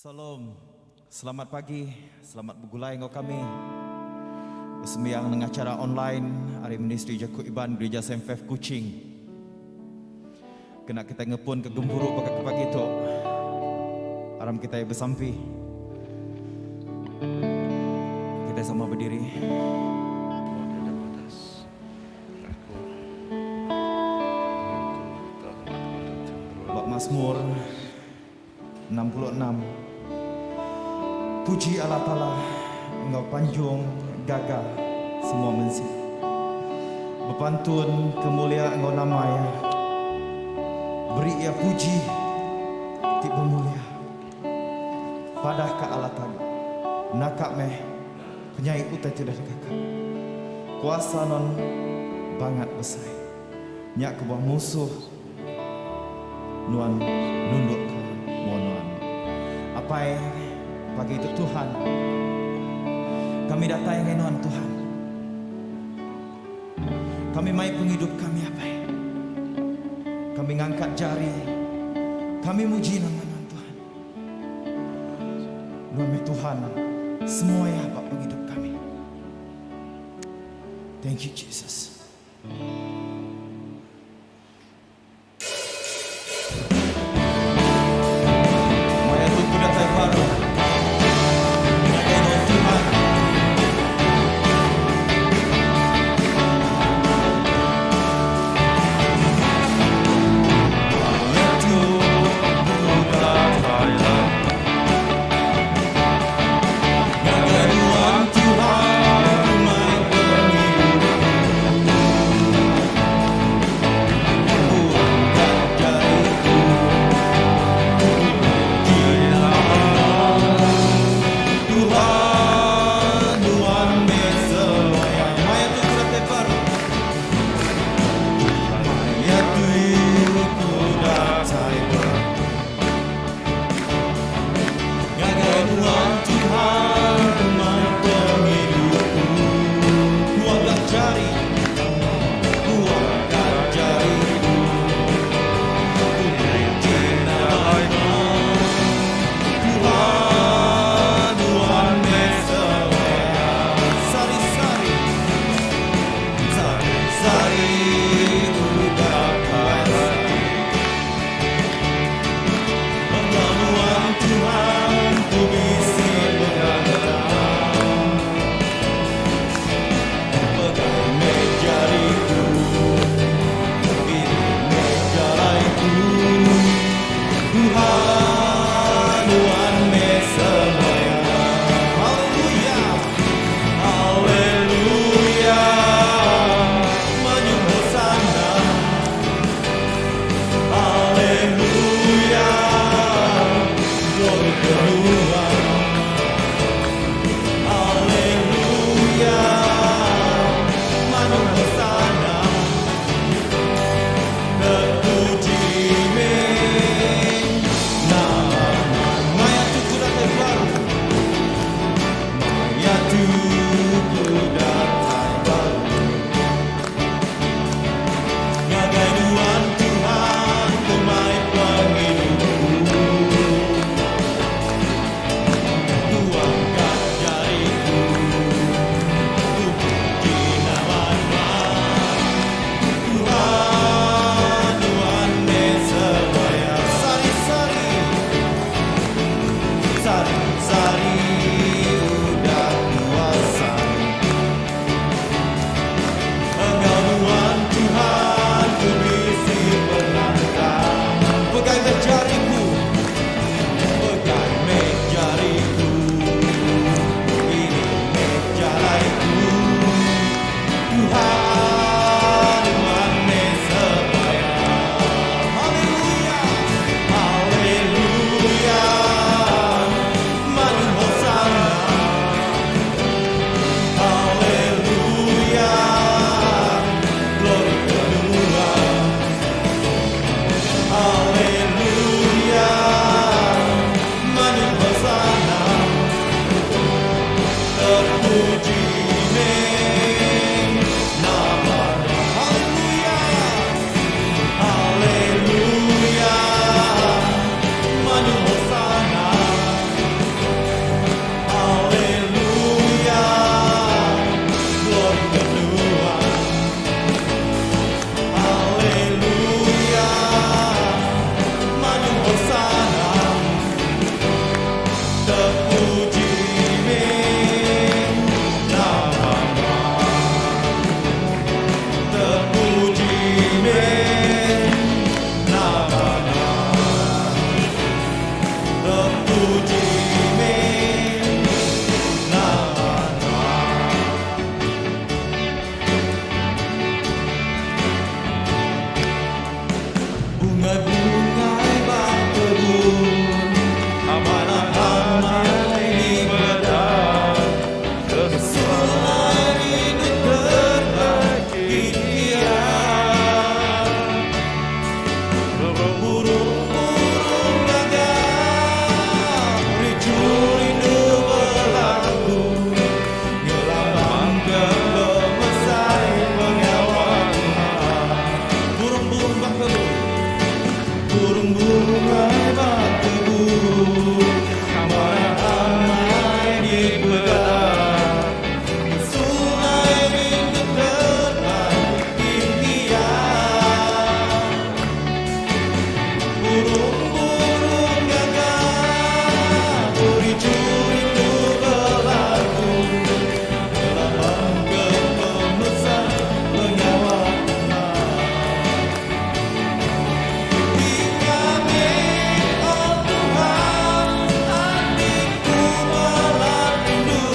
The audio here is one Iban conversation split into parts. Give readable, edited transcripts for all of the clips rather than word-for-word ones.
Shalom. Selamat pagi, selamat begulai enggau kami besembiang nengah chara online ari Ministri Jaku Iban Gerija SMFF Kuching. Kena kitai ngepun ke gempuru baka ke pagi tu. Aram kitai besampi. Kitai sama bediri. Ba Masmur 66. Puji Allah Taala enggau panjung gaga semua mensia. Bepantun ke mulia enggau nama Iya. Beri Iya puji ti bemulia. Padah ka Allah Taala, naka meh penyai utai ti udah dikaka. Kuasa non bangat besai. Nya kebuah musuh nuan nunduk ke mua nuan. Apai, pagi tu Tuhan, kami datai ngagai nuan Tuhan. Kami mai pengidup kami Apai. Kami ngangkat jari, kami muji nama nuan Tuhan. Nuan meh Tuhan semua iya ba pengidup kami. Thank you Jesus. Maya tu ku datai baru ngagai nuan Tuhan. Maya tu ku datai ngagai nuan Tuhan. Ku mai pengidup ku. Terpuji meh nama Nuan. Terpuji meh nama Nuan. Terpuji meh nama Nuan. Bungai-bungai ba kebun Manah amai dipeda Kesulai rindu terbang kia Burung-burung gagak Ricu rindu belagu Ngelambang ke pemesai pengawa Tuhan. Burung-burung ba kebun Burung-burung ai ba kebun Manah amai dipeda Kesulai rindu terbang kia Burung-burung gagak Ricu rindu belagu Ngelambang ke pemesai pengawa Tuhan. Dinga meh, oh Tuhan, atiku balat rindu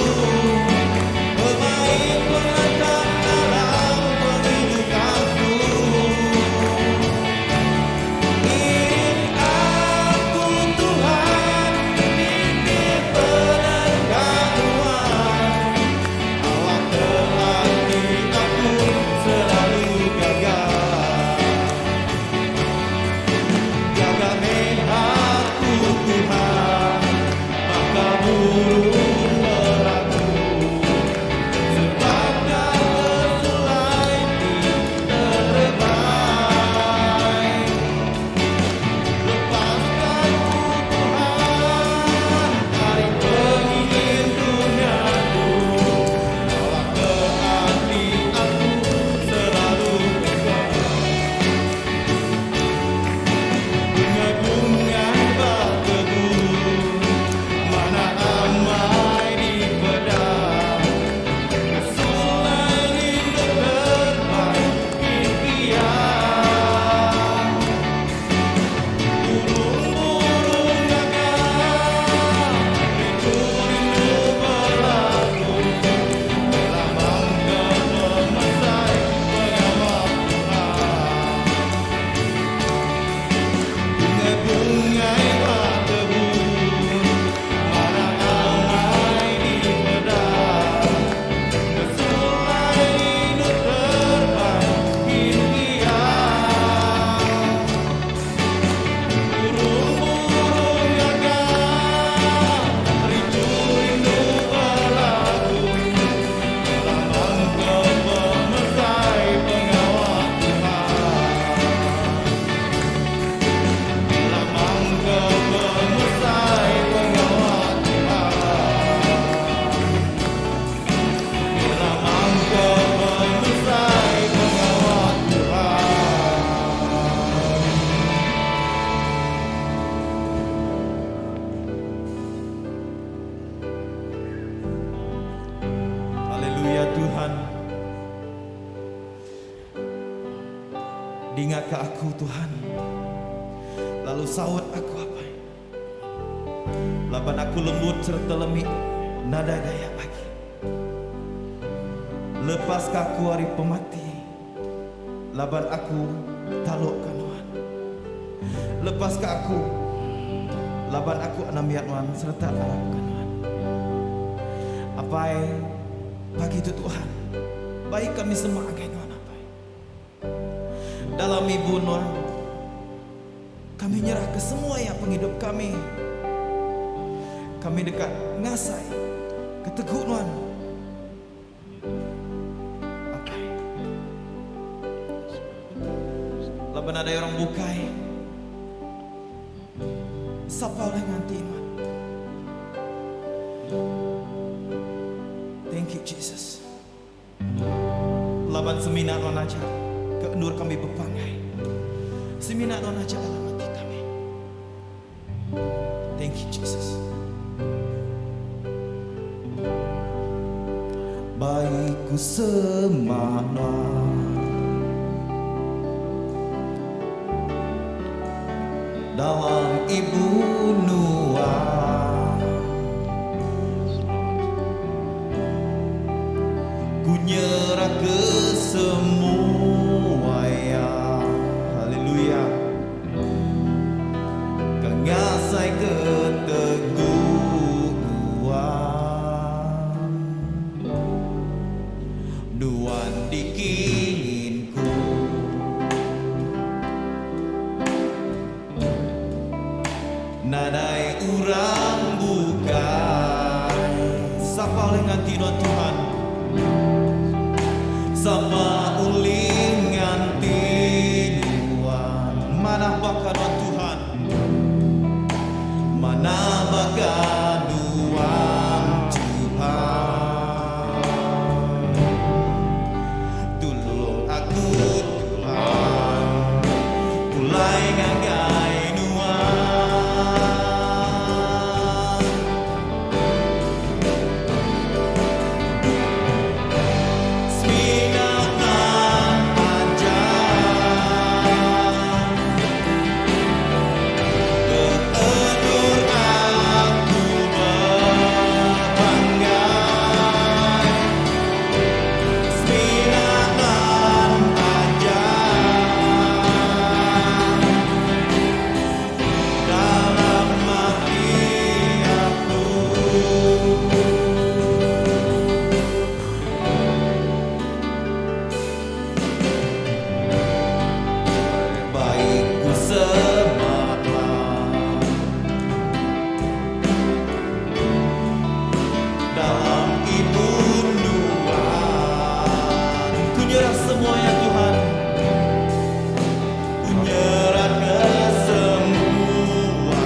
Pemai pengelantang dalam pengidup aku. Iring aku Tuhan, nitih peneka Nuan Awak ke ati aku selalu gaga. Jaga meh aku Tuhan Baka burung meragu Sebab kesulai ti terebai. Lepaskan ku Tuhan Dari pengingin dunia tu Awak ke ati aku selalu gaga. Bungai-bungai ba kebun Manah amai dipeda Kesulai rindu terbang kia Burung-burung gagak Ricu rindu belagu Lambang ke pemesai pengawa Tuhan. Bungai-bungai ba kebun Manah amai dipeda Kesulai rindu terbang kia Burung-burung gagak Ricu rindu belagu Lambang ke pemesai pengawa Tuhan. Lambang ke pemesai pengawa Tuhan. Lambang ke pemesai pengawa Tuhan. Haleluya Tuhan. Dinga ke aku Tuhan. Lalu saut aku apai. Laban aku lembut serta lemi nadai daya agi. Lepas ke aku ari pemati. Laban aku taluk ke Nuan. Lepas ke aku laban aku anak Nuan serta arap ke Nuan. Apai pagi tu Tuhan. Baik kami semua agai Nuan apai. Dalam ibu Nuan kami nyerah ke semua yang penghidup kami. Kami dekat ngasai keteguh Nuan. Apai. Laban ada orang bukai. Sapa oleh nganti Nuan. Thank you Jesus. Laban semina Nuan aja ke endur kami bepangai. Semina Nuan aja dalam hati kami. Thank you Jesus. ku semak nuan. Dalam ibu nuan. Ku nyerah ke semua iya. Haleluya. Ka ngasai ke tegu nuan. Nuan dikingin ku. Nadai urang bukai. Sapa ulih nganti nuan Tuhan? Sapa ulih nganti nuan? Manah baka nuan Tuhan. Manah baka nuan Tuhan. Tulung aku Tuhan. Pulai ngagai nuan. Semina nuan aja. Ke endur aku bepanggai. Semina nuan aja. Dalam ati aku. Baik ku semak dalam ibu nuan. Ku nyerah semuanya Tuhan. Ku nyerah ke semua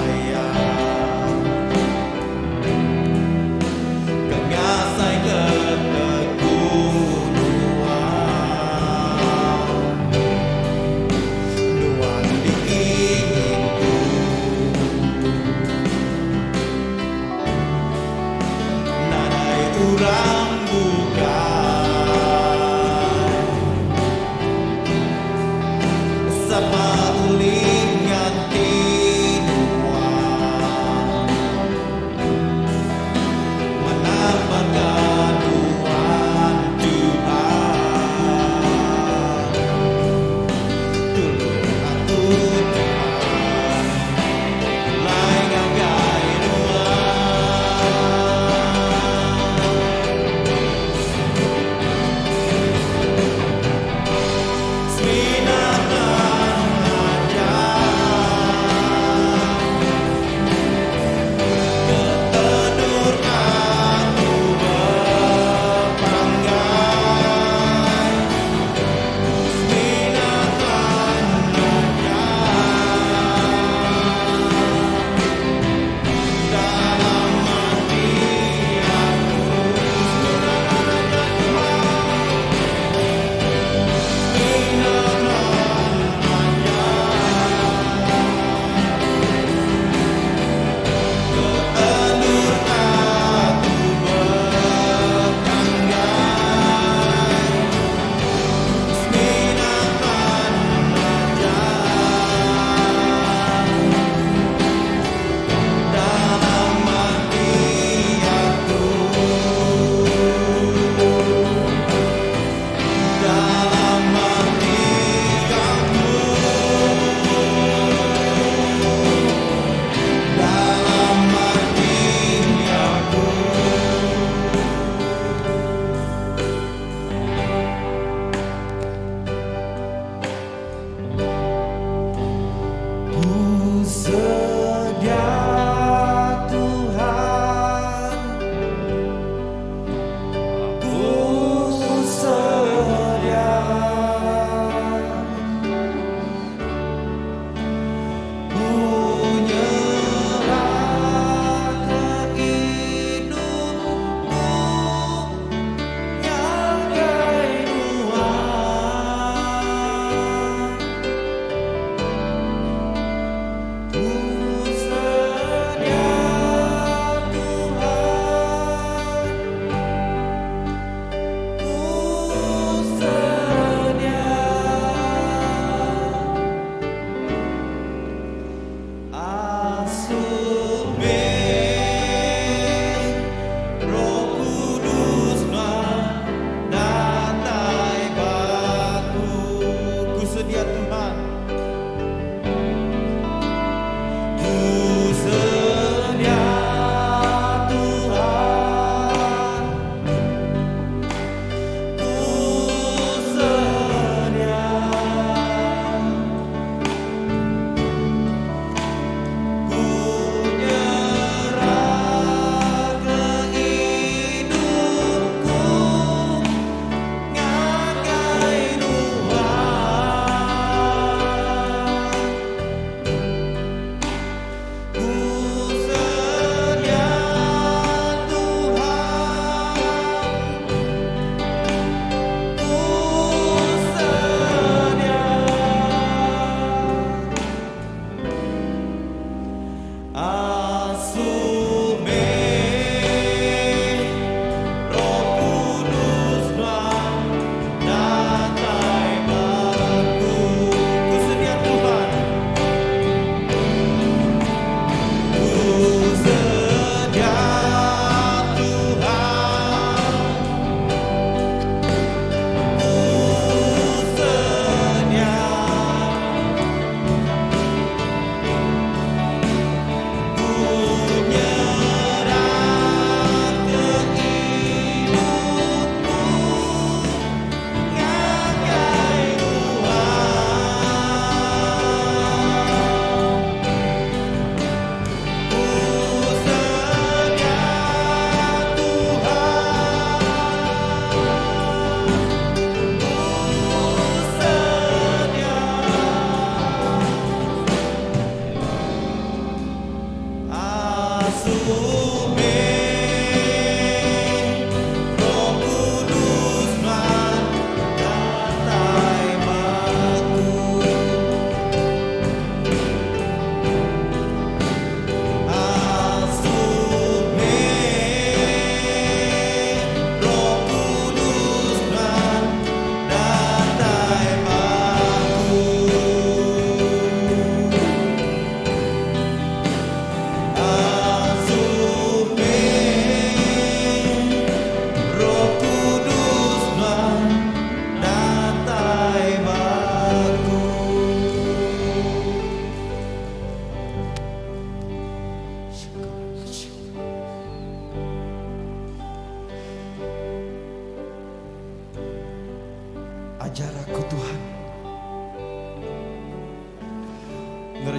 Ke ngasai ke tegu nuan. Nuan dikingin ku. Nadai urang bukai. Sapa ulih nganti nuan? Manah baka nuan Tuhan. Tulung aku Tuhan. Pulai ngagai nuan.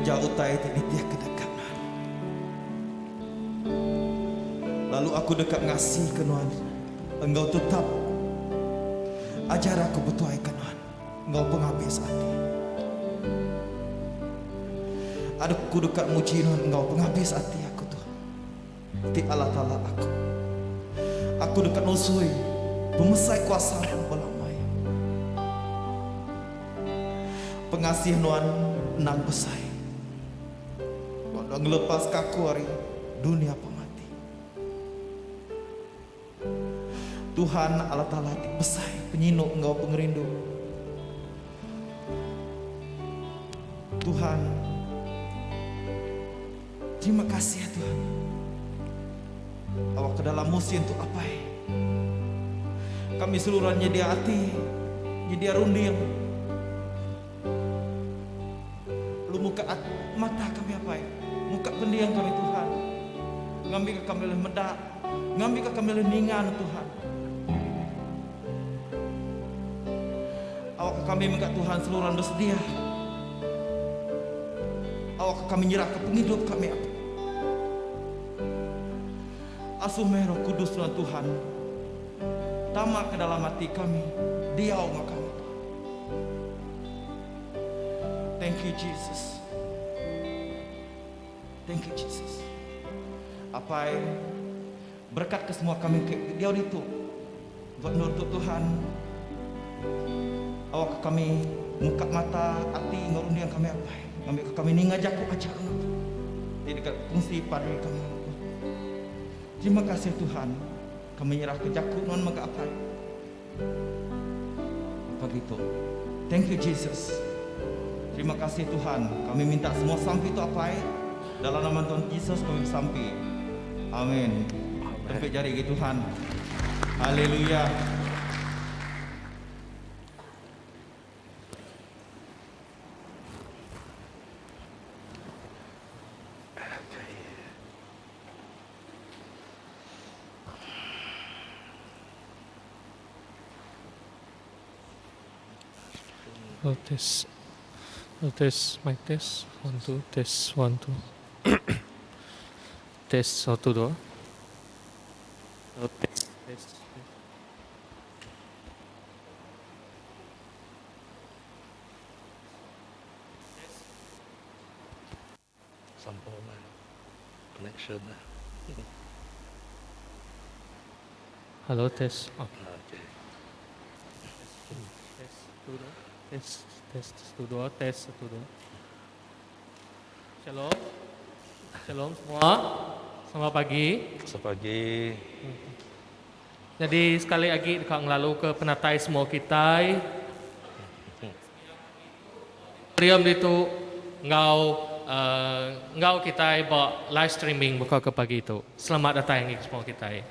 Ngereja utai ti nitihka deka Nuan. Lalu aku deka ngasika Nuan enggau tetap. Ajar aku betuaika Nuan enggau pengabis ati. Aku deka muji Nuan enggau pengabis ati aku, Tuhan, ti Allah Taala aku. Aku deka nusui pemesai kuasa Nuan belama iya. Pengasih Nuan endang besai. Nuan udah ngelepaska aku ari dunya pemati. Tuhan Allah Taala ti besai penyinu enggau pengerindu. Tuhan, terima kasih Tuhan. Awak ke dalam musin tu apai. Kami seluruh nyedia ati, nyedia runding. Lalu muka mata kami apai, muka pending kami Tuhan. Ngambika kami ulih meda, ngambika kami ulih ninga ne Tuhan. Awakka kami mega Tuhan seluran besedia. Awakka kami nyerahka pengidup kami apai. Asuh meh Roh Kudus nuan Tuhan tama ke dalam ati kami, diau enggau kami Tuhan. Thank you Jesus. Thank you Jesus. Apai berkat ke semua kami ke diau ditu. Buat endur tu Tuhan. Awak ke kami muka mata ati enggau runding kami apai. Ngambi ke kami ninga jaku ajar nuan tu. Ti deka kongsi padri kami Tuhan. Terima kasih Tuhan. Kami nyerah ke jaku nuan mega apai. Pagi tu. Thank you Jesus. Terima kasih Tuhan. Kami minta semua sampi tu apai. Dalam nama Tuhan Jesus kami besampi. Amin. Tempik jari ke Tuhan. Haleluya. Oh, test. Oh, test. Mic test. One, two. Test. One, two. Test. Satu, dua. Oh, test. Test. Test. Sampul meh connection nya. Hello test. Oh. Okay. Test satu dua. Test test satu dua. Test satu dua. Shalom. Shalom semua. Selamat pagi. Selamat pagi. Jadi sekali lagi deka ngelalu ke penatai semua kitai. Auditorium ditu enggau enggau kitai ba live streaming baka ke pagi tu. Selamat datai agi semua kitai.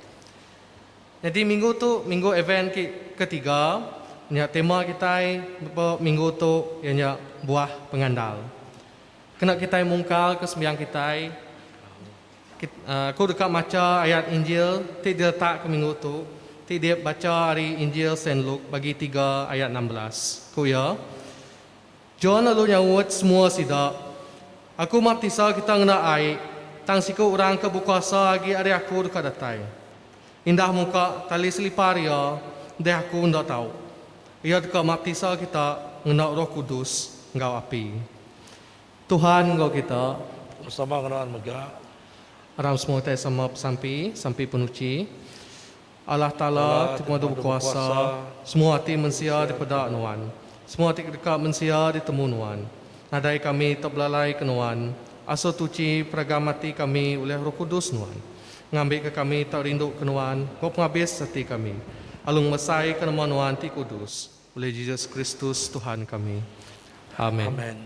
Nyadi minggu tu minggu event ki ketiga nya tema kitai ba minggu tu iya nya buah pengandal. Kena kitai mungkal ke sembiang kitai aku deka macha ayat Injil ti diletak ke minggu tu ti dibacha ari Injil Saint Luke bagi tiga ayat 16. Ku iya, John lalu nyaut semua sida, Aku maptisa kita ngena ai, tang siku orang ke bekuasa agi ari aku deka datai. Indah muka tali selipar iya, deh aku enda tau. Iya deka maptisa kita ngena Roh Kudus enggau api. Tuhan enggau kita. Bersama enggau nuan mega. Aram semua kitai sama besampi, sampi penuchi. Allah Taala ti Pemadu Bekuasa, semua ati mensia dipeda Nuan. Semua ti deka mensia ditemu Nuan. Nadai kami tau belalai ke Nuan. Asuh tuchi peragam ati kami ulih Roh Kudus Nuan. Ngambika kami tau rindu ke Nuan enggau pengabis ati kami, lalu ngemesaika nama Nuan ti kudus, ulih Jesus Kristus Tuhan kami. Amen. Amen.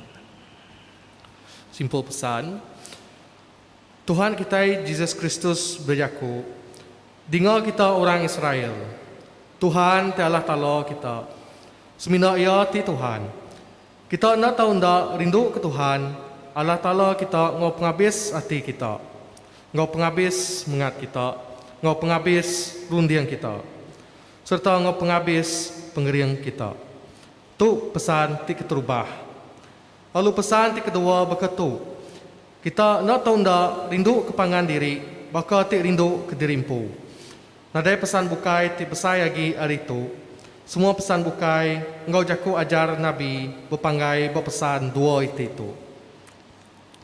Simpul pesan. Tuhan kitai Jesus Kristus bejaku, Dinga kita orang Israel, Tuhan ti Allah Taala kita, semina Iya ti Tuhan. Kita enda tau enda rinduka Tuhan Allah Taala kita enggau pengabis ati kita, enggau pengabis semengat kita, enggau pengabis runding kita, sereta enggau pengabis pengering kita. Tu pesan ti keterubah. Lalu pesan ti kedua baka tu, Kita enda tau enda rindu ke pangan diri baka ti rindu ke diri empu. Nadai pesan bukai ti besai agi ari tu. Semua pesan bukai enggau jaku ajar nabi bepanggai ba pesan dua iti tu.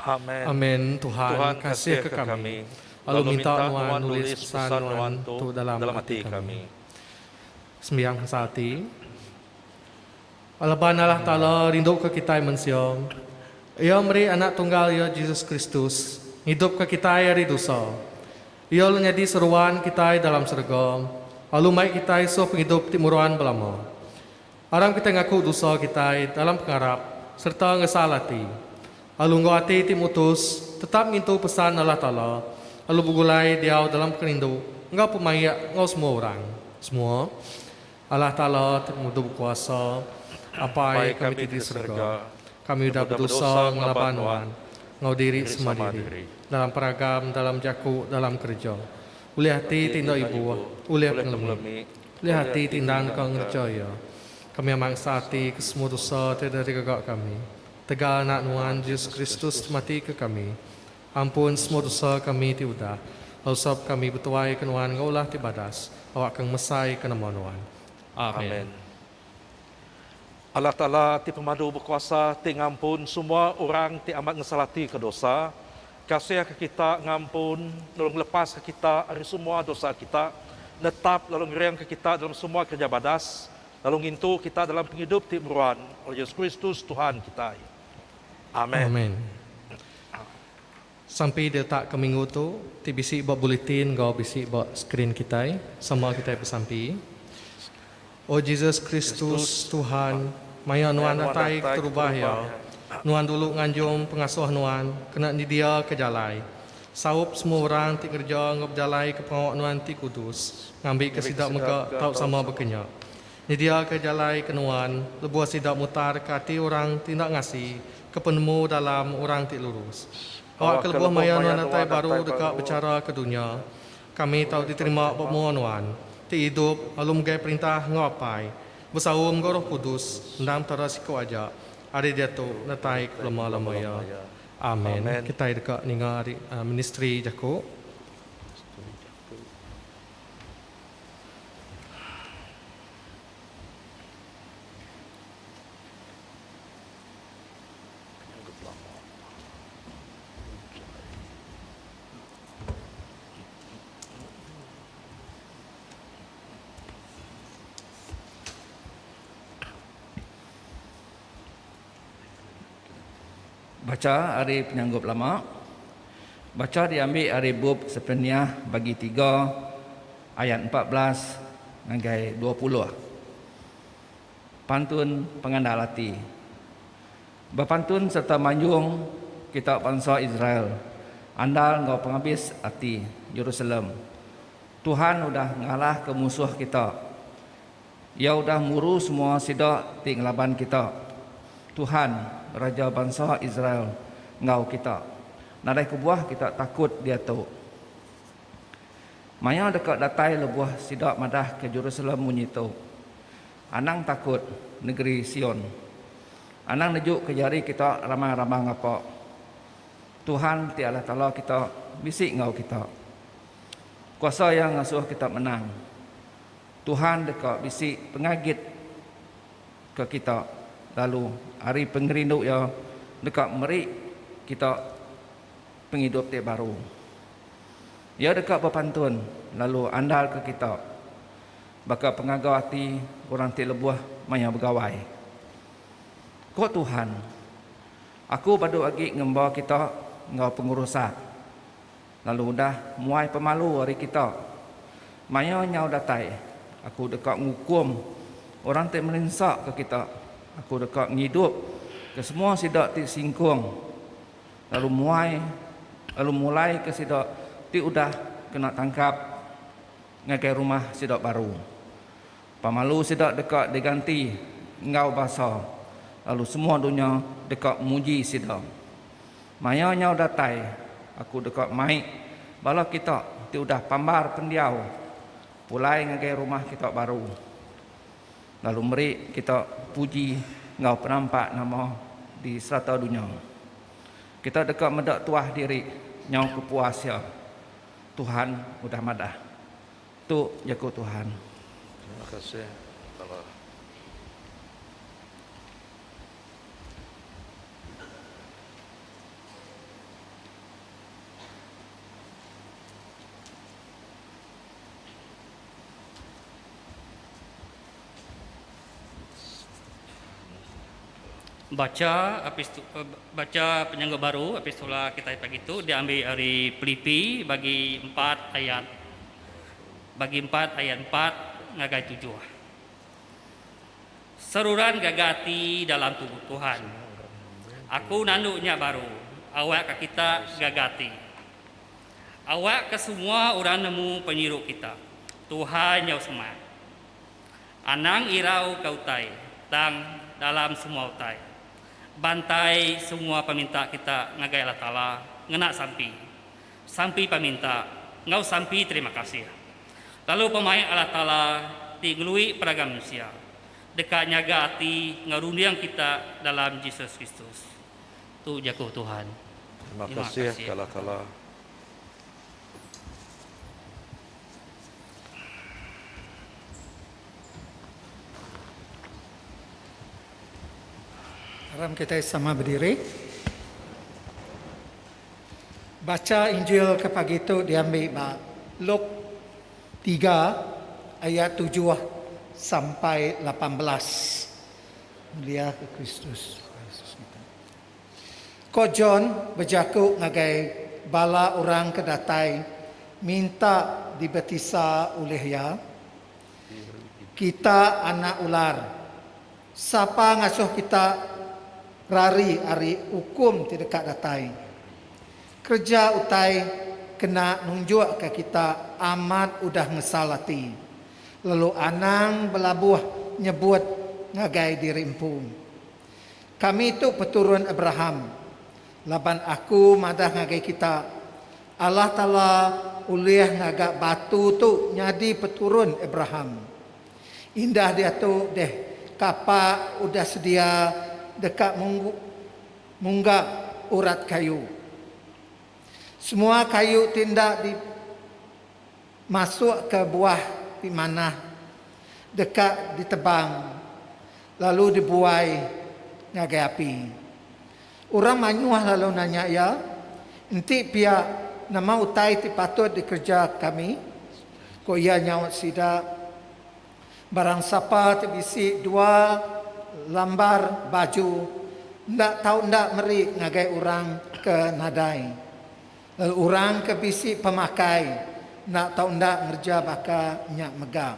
Amen. Amen. Tuhan, kasih ke kami, lalu minta Nuan nulis pesan Nuan tu dalam ati kami. Sembiang asal ati. Laban Allah Taala rinduka kitai mensia, Iya meri Anak Tunggal Iya Jesus Kristus ngidupka kitai ari dosa. Iya lalu nyadi seruan kitai dalam serega, lalu mai kitai suh pengidup ti meruan belama. Aram kitai ngaku dosa kitai dalam pengarap sereta ngesal ati, lalu enggau ati ti mutus tetap ngintu pesan Allah Taala, lalu begulai diau dalam pengerindu enggau pemaik enggau semua orang. Semua. Allah Taala ti Pengudu Bekuasa, Apai kami ti di serega, kami udah bedosa ngelaban Nuan enggau diri sama diri, dalam peragam, dalam jaku, dalam kereja, ulih ati ti enda ibuh, ulih pengelemi, ulih ati ti endang deka ngereja iya. Kami amangsa ati ke semua dosa ti udah digaga kami. Tegal Anak Nuan, Jesus Kristus ti mati ke kami, Ampun semua dosa kami ti udah, lalu saup kami betuai ke Nuan enggau ulah ti badas, awakka ngemesai ke nama Nuan. Amen. Amen. Allah Taala ti pemadu bekuasa ti ngampun semua orang ti amat ngesal ati ke dosa, kasih ke kita ngampun lalu ngelepas ke kita ari semua dosa kita, netap lalu ngering ke kita dalam semua kereja badas, lalu ngintu kita dalam pengidup ti meruan oleh Jesus Kristus Tuhan kitai. Amen. Amen. Sampi diletak ke minggu tu ti bisi ba buletin enggau bisi ba skrin kitai. Sama kitai besampi. O Jesus Kristus Tuhan, maya Nuan datai keterubah iya, Nuan dulu nganjung pengasuh Nuan kena nyedia ke jalai. Saup semua orang ti ngereja enggau bejalai ke pengawa Nuan ti kudus, ngambika sida mega tau sama baka nya. Nyediaka jalai ke nuan lebuh sida mutarka ati orang ti enda ngasi ke penemu dalam orang ti lurus. Awakka lebuh maya nuan datai baru deka bechara ke dunya, kami tau diterima ba mua nuan, ti idup lalu megai perintah enggau Apai, besaum enggau Roh Kudus, endang Petara siku aja, ari diatu datai ke belama-lama iya. Amen. Kitai deka ninga ari ministri jaku. Bacha ari Penyanggup Lama. Bacha diambi ari bup Sepeniah bagi tiga ayat 14 ngagai 20. Pantun pengandal ati. Bepantun sereta manjung kita bansa Israel, andal enggau pengabis ati Jerusalem. Tuhan udah ngalahka musuh kita. Iya udah muru semua sida ti ngelaban kita. Tuhan, Raja bansa Israel, enggau kita. Nadai kebuah kita takut diatu. Maya deka datai lebuh sida madahka Jerusalem munyi tu, Anang takut, negeri Sion. Anang nejuka jari kita ramang-ramang ngapa. Tuhan ti Allah Taala kita bisi enggau kita. Kuasa Iya ngasuh kita menang. Tuhan deka bisi pengagit ke kita lalu ari pengerindu Iya deka meri kita pengidup ti baru. Iya deka bepantun lalu andalka kita baka pengaga ati orang ti lebuh maya begawai. Ko Tuhan, Aku badu agi ngemba kita enggau pengerusak. Lalu udah muai pemalu ari kita. Maya nyau datai, Aku deka ngukum orang ti merinsaka kita. Aku deka ngidupka semua sida ti singkung, lalu muai lalu mulaika sida ti udah kena tangkap ngagai rumah sida baru. Pemalu sida deka diganti enggau basa, lalu semua dunya deka muji sida. Maya nyau datai, aku deka mai bala kita ti udah pambar pendiau pulai ngagai rumah kita baru, lalu meri kita puji enggau penampak nama di serata dunya. Kita deka meda tuah diri nyau kepuas iya. Tuhan udah madah. Tu jaku Tuhan. Terima kasih Allah. Bacha bacha penyanggup baru epistola kitai pagi tu diambi ari Pilipi bagi empat ayat bagi empat ayat empat ngagai tujuh. Seruran gaga ati dalam tubuh Tuhan. Aku nandu nya baru awakka kita gaga ati. Awakka semua orang nemu penyiru kita. Tuhan nyau semak. Anang irau ka utai, tang dalam semua utai. Bantai semua peminta kita ngagai Allah Taala ngena sampi. Sampi peminta enggau sampi terima kasih. Lalu pemaik Allah Taala ti ngelui peragam mensia, deka nyaga ati enggau runding kita dalam Jesus Kristus. Tu jaku Tuhan. Terima kasih ka Allah Taala. Aram kitai sama bediri. Bacha Injil ke pagi tu diambi ba Luke tiga ayat tujuh sampai 18. Mulia ke Kristus. Ko John bejaku ngagai bala orang ke datai minta dibatisa ulih iya, Kita anak ular! Sapa ngasuh kita rari ari ukum ti deka datai? Kereja utai kena nunjukka kita amat udah ngesal ati, lalu anang belabuh nyebut ngagai diri empu, Kami tu peturun Abraham, laban Aku madah ngagai kita, Allah Taala ulih ngaga batu tu nyadi peturun Abraham. Indah diatu deh kapak udah sedia deka mungga urat kayu. Semua kayu ti enda di masukka buah ti manah deka ditebang lalu dibuai ngagai api. Orang mayuh lalu nanya iya, Enti pia, nama utai ti patut dikereja kami? Ku iya nyaut sida, Barang sapa ti bisi dua lambar baju enda tau enda meri ngagai orang ke nadai. Lalu orang ke bisi pemakai enda tau enda ngereja baka nya mega.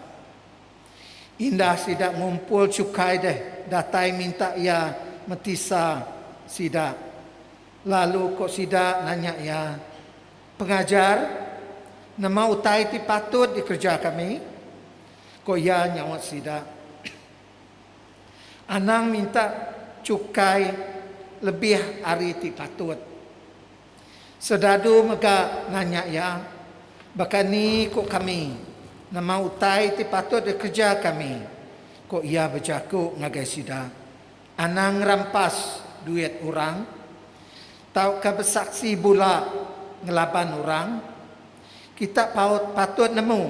Indah sida ngumpul chukai deh datai minta iya metisa sida. Lalu ko sida nanya iya, Pengajar, nama utai ti patut dikereja kami? Ko iya nyaut sida, Anang minta chukai lebih ari ti patut. Sedadu mega nanya iya, Baka ni ku kami, nama utai ti patut dikereja kami? Ku iya bejaku ngagai sida, Anang ngerampas duit orang, tauka besaksi bula ngelaban orang. Kita paut patut nemu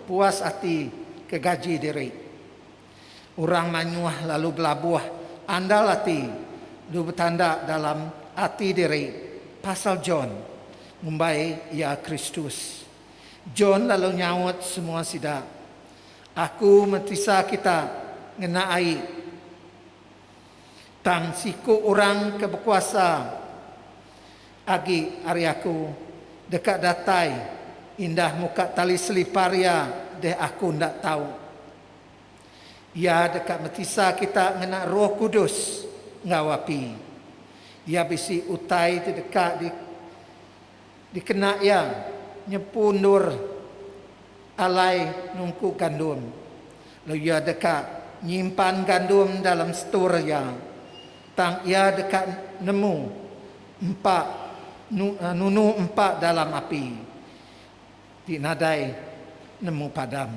puas ati ke gaji diri. Orang mayuh lalu belabuh andal ati lalu betanda dalam ati diri pasal John ngumbai iya Kristus. John lalu nyaut semua sida, Aku metisa kita ngena ai. Tang siku orang ke bekuasa agi ari aku deka datai indah muka tali selipar iya deh aku enda tau. Iya deka metisa kita ngena Roh Kudus enggau api. Iya bisi utai ti deka di dikena iya nyepu endur alai nungku gandum. Lalu iya deka nyimpan gandum dalam setur iya. Tang iya deka nemu empa nunu empa dalam api ti nadai nemu padam.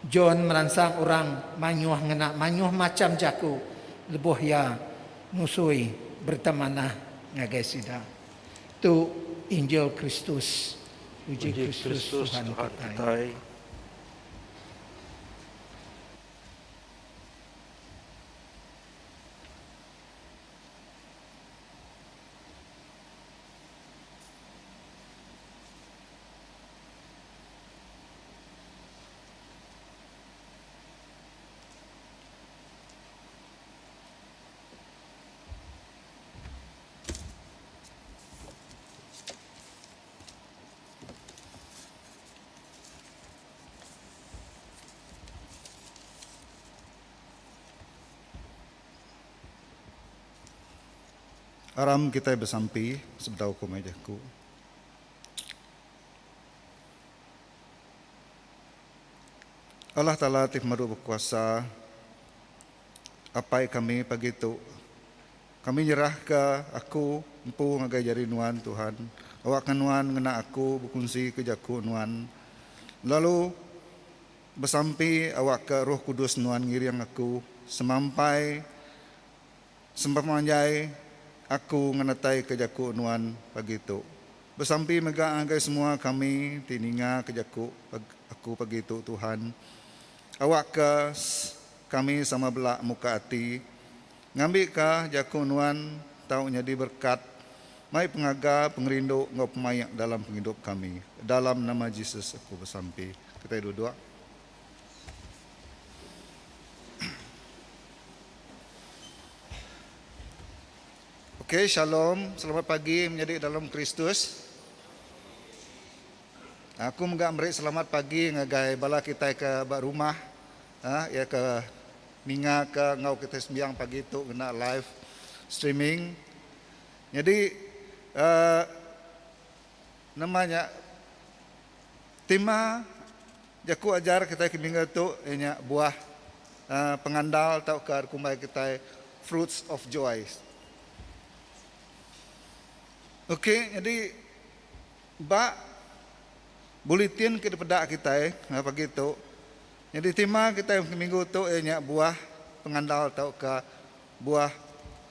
John meransang orang mayuh ngena mayuh macham jaku lebuh iya nusui. Berita Manah ngagai sida. Tu Injil Kristus. Puji Kristus Tuhan kitai. Aram kitai besampi sebedau ku mai jaku. Allah Taala ti pemadu bekuasa, Apai kami pagi tu, kami nyerahka aku empu ngagai jari Nuan, Tuhan. Awakka Nuan ngena aku bekunsika jaku Nuan, lalu besampi awakka Roh Kudus Nuan ngiring aku semampai sepemanjai aku ngenataika jaku Nuan pagi tu. Besampi mega ngagai semua kami ti ningaka jaku aku pagi tu, Tuhan. Awakka kami sama bela muka ati ngambika jaku Nuan tau nyadi berekat mai pengaga, pengerindu enggau pemaik dalam pengidup kami. Dalam nama Jesus aku besampi. Kitai duduk. Okey, shalom. Selamat pagi menyadi dalam Kristus. Aku mega meri selamat pagi ngagai bala kitai ke ba rumah iya ke ninga ke enggau kitai sembiang pagi tu ngena live streaming. Nyadi uhh nama nya tema jaku ajar kitai ke minggu tu iya nya buah uhh pengandal tauka dikumbai kitai fruits of joy. Okey nyadi Ba buletin ke dipeda kitai pagi tu, nyadi tema kitai minggu tu iya nya buah pengandal tauka buah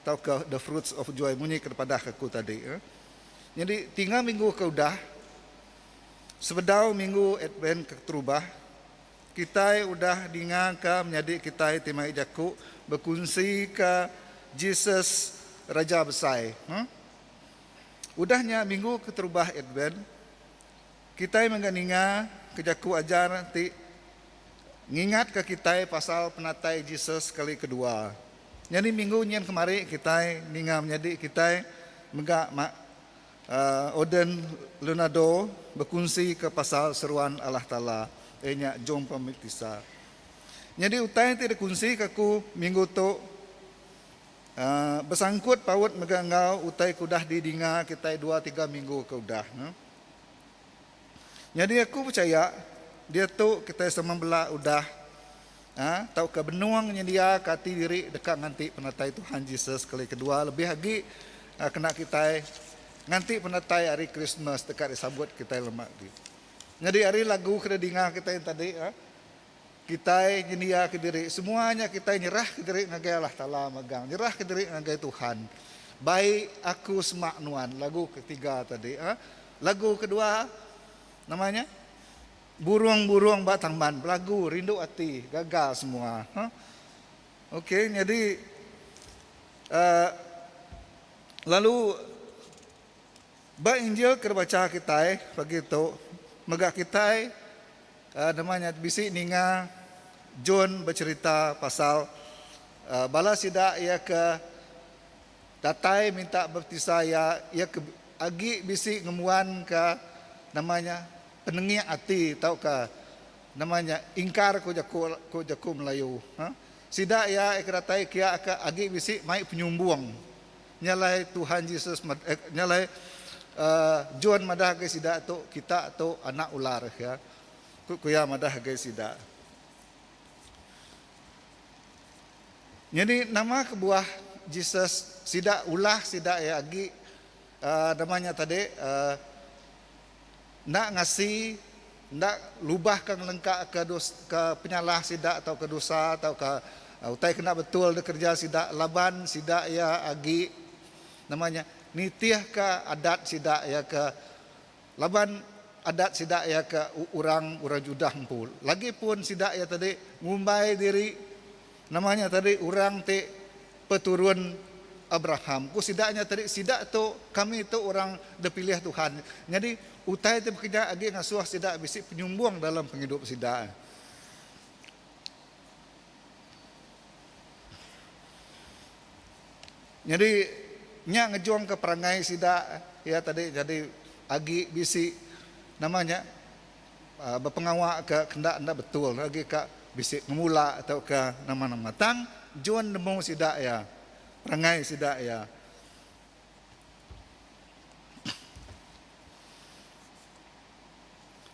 tauka the fruits of joy munyi ke dipadah ke aku tadi. Nyadi tinga minggu ke udah sebedau minggu Advent ke keterubah kitai udah ningaka menyadi kitai ti mai jaku bekunsika Jesus Raja Besai. Udah nya minggu keterubah Advent, kitai mega ninga ke jaku ajar ti ngingatka kitai pasal penatai Jesus kali kedua. Nyadi minggu nyin kemari kitai ninga menyadi kitai mega Oden Leonardo bekunsi ke pasal seruan Allah Taala iya nya Jong Pemaptisa. Nyadi utai ti dikunsika aku minggu tu Besangkut paut mega enggau utai ke udah didinga kitai dua tiga minggu ke udah. Nyadi aku pechaya diatu kitai sama bela udah tauka benung nyendiaka ati diri deka nganti penatai Tuhan Jesus kali kedua lebih agi kena kitai nganti penatai hari Krismas deka disambut kitai lema agi. Nyadi ari lagu ke didinga kitai tadi. Kitai nyendiaka diri, semua nya kitai nyerahka diri ngagai Allah Taala megang, nyerahka diri ngagai Tuhan. Bai aku semak nuan, lagu ketiga tadi. Lagu kedua nama nya? Burung-burung ba taman belagu rindu ati gaga semua. Okey, nyadi uhh lalu ba Injil ke dibacha kitai pagi tu mega kitai Nama nya bisi ninga John becherita pasal bala sida iya ke datai minta baptisa iya, iya ke agi bisi ngembuanka nama nya penengik ati tauka nama nya ingkar ku jaku ku jaku Melayu. Sida iya ke datai kia ke agi bisi mai penyumbung. Nya alai Tuhan Jesus nya alai John madah ngagai sida tu, Kita tu anak ular. Ya. Ku ku iya madah ngagai sida. Nyadi nama kebuah Jesus sida ulah sida iya agi nama nya tadi enda ngasi enda lubah ka ngelengka ka ka penyalah sida tauka dosa tauka utai ke enda betul dikereja sida laban sida iya agi. Nama nya nitihka adat sida iya ke laban adat sida iya ke orang orang Judah empu. Lagipun sida iya tadi ngumbai diri nama nya tadi orang ti peturun Abraham. Ku sida nya tadi sida tu kami tu orang dipilih Tuhan. Nyadi utai ti bekeja agi ngasuh sida bisi penyumbung dalam pengidup sida. Nyadi nya ngejungka perangai sida iya tadi jadi agi bisi nama nya bepengawa ke kenda enda betul agi ka bisi ngemula tauka nama-nama. Tang John nemu sida iya perangai sida iya.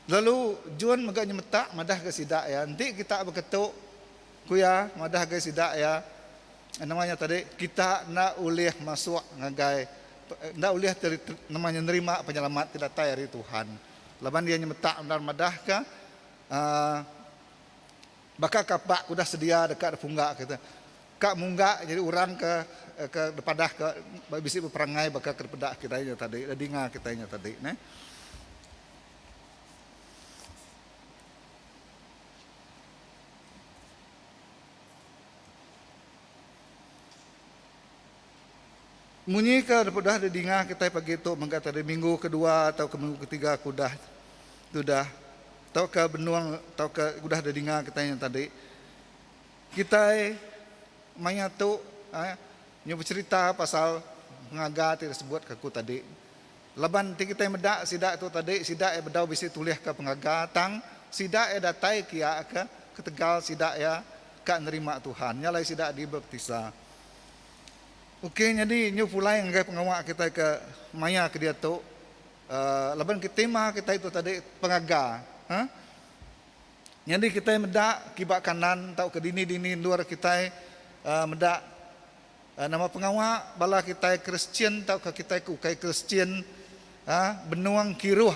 Lalu John mega nyemetak madahka sida iya, Enti kita beketu, ku iya madah ngagai sida iya, nama nya tadi, kita enda ulih masuk ngagai, enda ulih nama nya nerima penyelamat ti datai ari Tuhan. Laban iya nyemetak bendar madahka, uhh baka kapak udah sedia deka dipungga kita. Ka mungga jadi orang ke ke dipadah ke bisi beperangai baka ke dipeda kitai nya tadi, dinga kitai nya tadi neh. Munyi ke udah didinga kitai pagi tu mega tadi minggu kedua tauka minggu ketiga ke udah tudah tauka benung tauka udah didinga kitai nya tadi. Kitai maya tu nyu becherita pasal pengaga ti disebut ke aku tadi. Laban enti kitai meda sida tu tadi, sida iya bedau bisi tulihka pengaga tang sida iya datai kia ke ketegal sida iya ka nerima Tuhan. Nya alai sida dibaptisa. Okey nyadi nyu pulai ngagai pengawa kitai ke maya ke diatu uhh laban tema kitai tu tadi pengaga. Huh. Nyadi kitai meda kiba kanan tauka dini-dini endur kitai uhh meda. Nama pengawa bala kitai Kristian tauka kitai ke ukai Kristian benung kiruh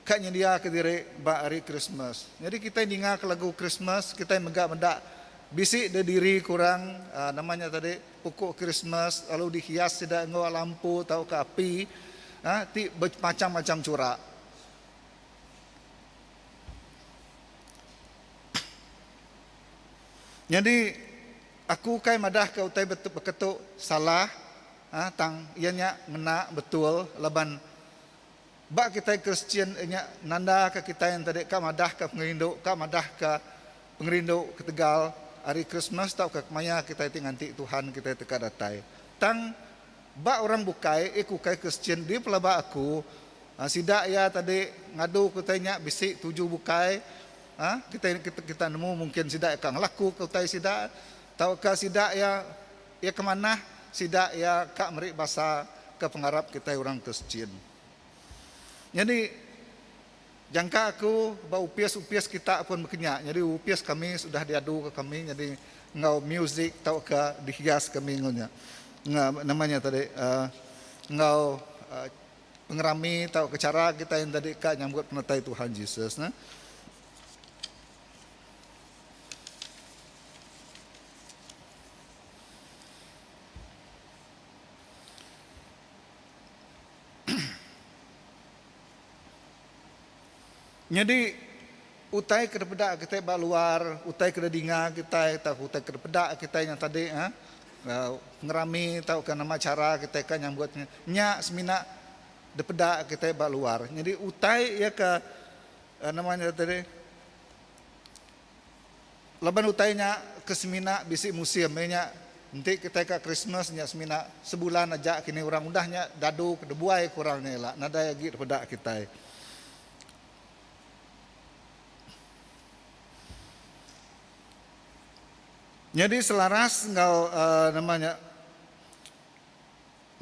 ka nyendiaka diri ba hari Krismas. Nyadi kitai ningaka lagu Krismas, kitai mega meda bisi deh diri ke orang nama nya tadi pokok Krismas lalu dihias sida enggau lampu tauka api ti bemacham-macham chura. Nyadi aku ukai madahka utai beketu salah tang iya nya ngena betul laban ba kitai Kristian iya nya nandaka kitai enti ka madahka pengerindu ka madahka pengerindu ketegal hari Krismas tauka kemaya kitai ti nganti Tuhan kitai teka datai. Tang ba orang bukai eh ku ukai Kristian dipelaba aku sida iya tadi ngadu ke utai nya bisi tuju bukai. Ha? Kita kita kita nemu mungkin sida ka ngelaku ke utai sida tauka sida iya iya ke manah sida iya ka meri basa ke pengarap kitai orang Kristian. Nyadi jangka aku ba upis-upis kita pun baka nya. Nyadi upis kami sudah diadu ke kami nyadi enggau music tauka dihias kami enggau nya. Nama nya tadi uhh enggau uhh Pengerami tauka chara kitai enti ka nyambut penatai Tuhan Jesus ne. Nyadi utai ke dipeda kitai ba luar, utai ke didinga kitai tauka utai ke dipeda kitai nya tadi uhh Pengerami tauka nama chara kitai ka nyambut nya, nya semina dipeda kitai ba luar. Nyadi utai iya ke nama nya tadi laban utai nya ke semina bisi musim iya nya enti kitai ka Krismas nya semina sebulan aja kini orang udah nya dadu ke dibuai ke orang nya ila nadai agi dipeda kitai. Nyadi selaras enggau nama nya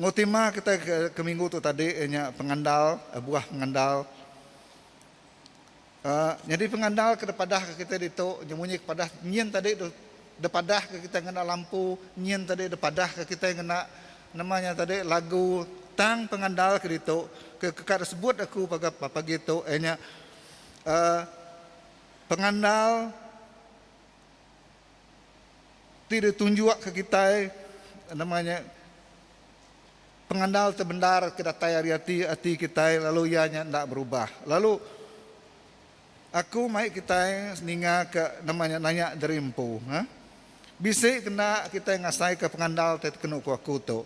enggau tema kitai ke minggu tu tadi iya nya pengandal buah pengandal. uhh Nyadi pengandal ke dipadah ke kitai ditu nya munyi ke padah nyin tadi dipadah ke kitai ngena lampu, nyin tadi dipadah ke kitai ngena nama nya tadi lagu tang pengandal ke ditu ke ka disebut aku pagi tu iya nya uhh pengandal Ti ditunjukka kitai nama nya. pengandal ti bendar ke datai ari ati ati kitai lalu iya nya enda berubah. Lalu aku mai kitai ninga ke nama nya nanya diri empu. Ha? Bisi kena kitai ngasaika pengandal ti kenu ku aku tu.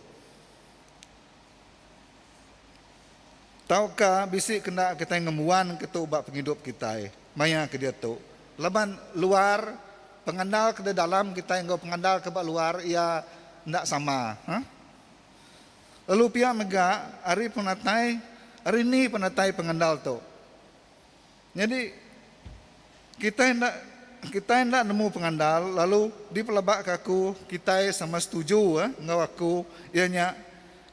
Tauka bisi kena kitai ngembuan ke tu ba pengidup kitai maya ke diatu. Laban luar, pengandal ke dalam kitai enggau pengandal ke ba luar iya enda sama. Ha? Lalu pia mega ari penatai ari ni penatai pengandal tu. Nyadi kitai enda kitai enda nemu pengandal lalu dipelabaka aku kitai sama setuju enggau aku iya nya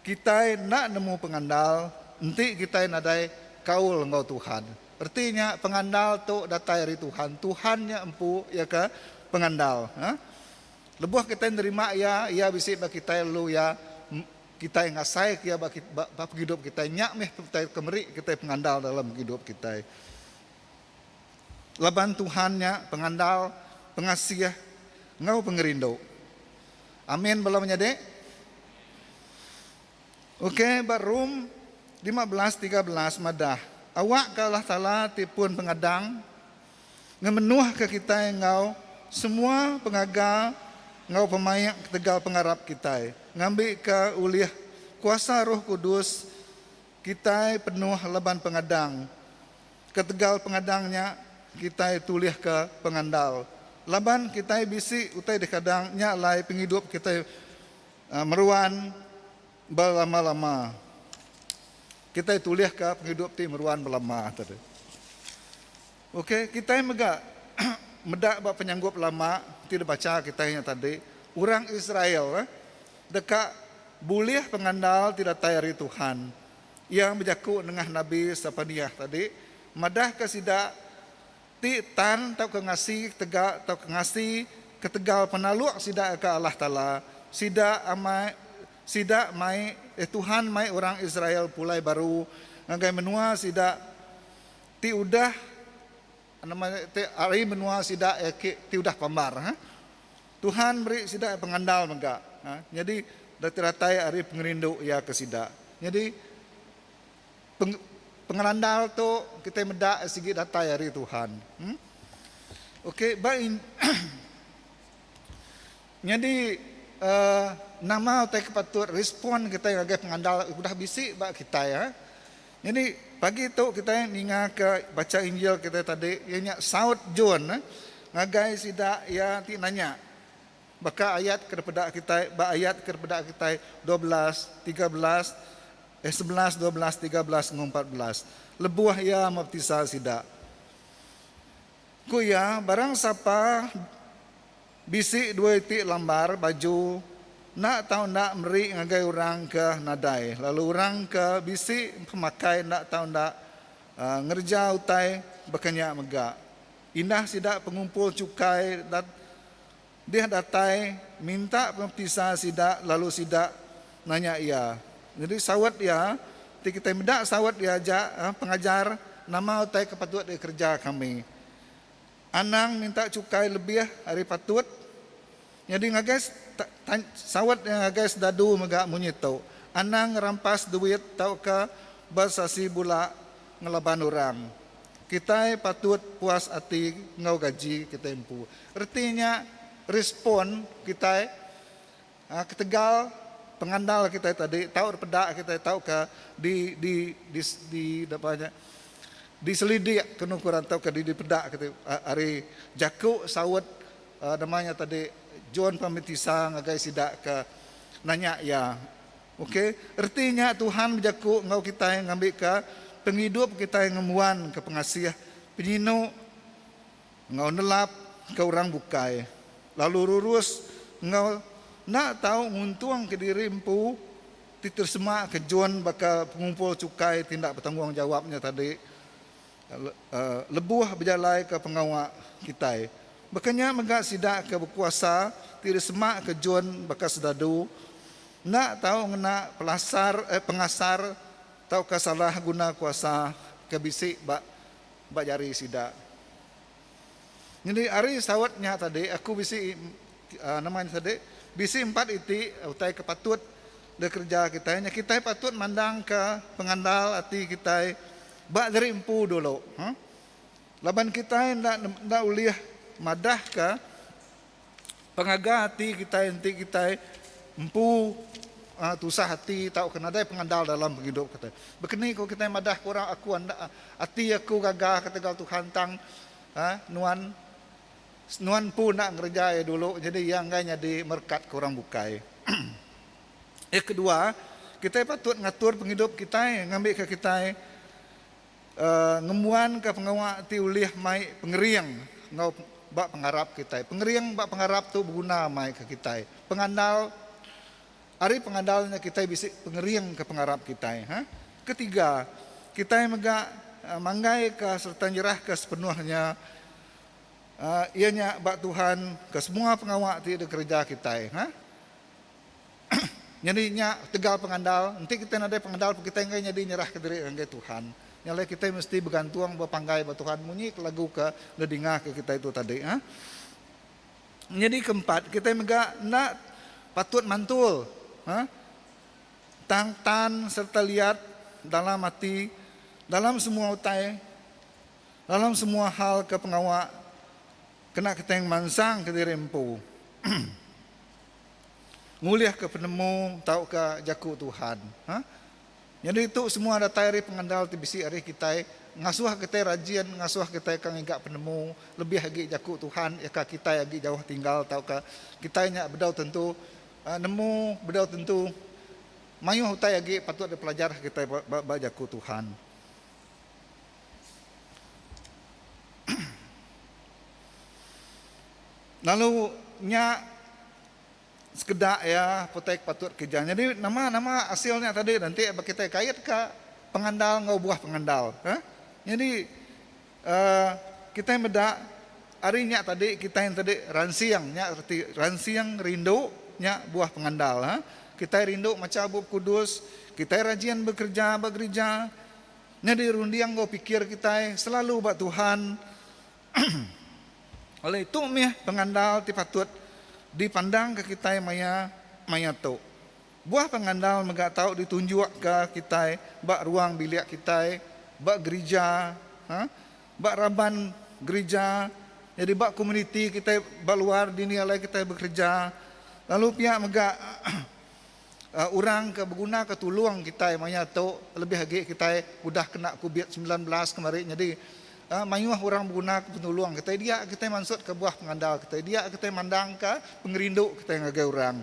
kitai enda nemu pengandal enti kitai nadai kaul enggau Tuhan. Reti nya pengandal tu datai ari Tuhan. Tuhan nya empu iya ke pengandal. Lebuh kitai nerima iya, iya bisi ba kitai lalu iya Kitai ngasaika iya ba ba pengidup kitai nya meh utai ke meri kitai pengandal dalam pengidup kitai. Laban Tuhan nya pengandal, pengasih enggau pengerindu. Amin bala menyadi. Ok ba Rom 15:13 madah awakka Allah Taala ti pun pengadang ngemenuhka kitai enggau semua pengaga enggau pemaik ketegal pengarap kitai, ngambika ulih kuasa Roh Kudus kitai penuh laban pengadang. Ketegal pengadang nya, kitai tulihka pengandal. Laban kitai bisi utai dikadang nya alai pengidup kitai meruan belama-lama. Kitai tulihka pengidup ti meruan belama tadi. Okey, kitai mega meda ba penyanggup lama ti dibacha kitai nya tadi, orang Israel deka bulih pengandal ti datai ari Tuhan. Iya bejaku nengah Nabi Sepaniah tadi madahka sida ti tan tauka ngasi ketegal tauka ngasi ketegal penaluk sida ke Allah Taala, sida amai Sida mai, eh Tuhan mai orang Israel pulai baru ngagai menua sida ti udah nama ti ari menua sida eh ti udah pambar. Ha? Tuhan meri sida pengandal mega. Ha? Nyadi datai ari pengerindu iya ke sida. Nyadi peng, pengerandal tu kitai meda sigi datai ari Tuhan. Hmm? Okey, ba Nyadi nama utai ke patut respon kitai ngagai pengandal udah bisi ba kitai. Nyadi pagi tu kitai ninga ke bacha Injil kitai tadi iya nya saut John ngagai sida iya ti nanya baka ayat ke dipeda kitai ba ayat ke dipeda kitai 12, 13, eh 11, 12, 13 enggau 14 lebuh iya mebaptisa sida. Ku iya, barang sapa bisi dua iti lambar baju enda tau enda meri ngagai orang ke nadai, lalu orang ke bisi pemakai enda tau enda ngereja utai baka nya mega. Indah sida pengumpul chukai dih datai minta pemaptisa sida lalu sida nanya iya. Nyadi saut iya, ti kitai meda saut iya aja, Pengajar, nama utai ke patut dikereja kami? Anang minta chukai lebih ari patut. Nyadi ngagai saut iya ngagai sedadu mega munyi tu, Anang ngerampas duit tauka bersasi bula ngelaban orang. Kitai patut puas ati enggau gaji kitai empu. Reti nya respon kitai ketegal pengandal kitai tadi tau dipeda kitai tauka di di di di napa nya diselidik kenu ku orang tauka dipeda kitai ari jaku saut nama nya tadi John Pemaptisa ngagai sida ke nanya iya. Ok, reti nya Tuhan bejaku enggau kitai ngambika pengidup kitai ngembuanka pengasih, penyinu enggau nelap ke orang bukai, lalu rurus enggau enda tau nguntungka diri empu ti tersema ke John baka pengumpul chukai ti enda betanggungjawap nya tadi lebuh bejalaika pengawa kitai. Baka nya mega sida ke bekuasa ti disema ke John baka sedadu enda tau ngena pelasar eh pengasar tauka salah guna kuasa ke bisi ba ba jari sida. Nyadi ari saut nya tadi aku bisi nama nya tadi bisi empat iti utai ke patut. dikereja kitai nya kitai patut mandangka pengandal ati kitai ba diri empu dulu. Laban kitai enda enda ulih madahka pengaga ati kitai enti kitai empu tusah ati tauka nadai pengandal dalam pengidup kitai. Bekeni ku kitai madah ke orang aku enda ati aku gaga ketegal Tuhan tang nuan Nuan empu enda ngereja iya dulu jadi iya enggai nyadi merekat ke orang bukai. Iya kedua, kitai patut ngatur pengidup kitai ngambika kitai ngembuanka pengawa ti ulih mai pengering enggau ba pengarap kitai. Pengering ba pengarap tu beguna mai ke kitai. Pengandal ari pengandal nya kitai bisi pengering ke pengarap kitai. Ketiga, kitai mega manggaika sereta nyerahka sepenuhnya Iya nya ba Tuhan ke semua pengawa ti dikereja kitai. Ha? Nyadi nya tegal pengandal. Enti kitai nadai pengandal pun kitai enggai nyadi nyerahka diri ngagai Tuhan. Nya alai kitai mesti begantung bepanggai ba Tuhan munyi ke lagu ke didingaka kitai tu tadi. Ha? Nyadi keempat, kitai mega enda patut mantul. Ha? Tang tan sereta liat dalam ati dalam semua utai. Dalam semua hal ke pengawa kena kitai ngemansang ke diri empu ngulih ke penemu tauka jaku Tuhan. Ha? Nyadi tu semua datai ari pengandal ti bisi ari kitai ngasuh kitai rajin ngasuh kitai ka ngiga penemu lebih agi jaku Tuhan iya ka kitai agi jauh tinggal tauka kitai nya bedau tentu nemu bedau tentu mayuh utai agi patut dipelajar kitai ba jaku Tuhan. Lalu nya sekeda iya utai ke patut kereja. Nyadi nama nama asil nya tadi enti ba kitai kait ka pengandal enggau buah pengandal. Nyadi uhh kitai meda ari nya tadi kitai tadi ransing nya reti ransing rindu nya buah pengandal. Kitai rindu macha Bup Kudus, kitai rajin bekereja ba gerija. Nyadi runding enggau pikir kitai selalu ba Tuhan. Oleh itu mih pengandal ti patut dipandangka kitai maya maya tu. Buah pengandal mega tau ditunjukka kitai ba ruang bilik kitai, ba gerija, ba raban gerija, nyadi ba komuniti kitai ba luar dini alai kitai bekereja. Lalu pia mega Orang ke begunaka tulung kitai maya tu lebih agi kitai udah kena kubit 19 kemari nyadi mayuh orang begunaka penulung kitai dia kitai mansutka buah pengandal kitai dia kitai mandangka pengerindu kitai ngagai orang.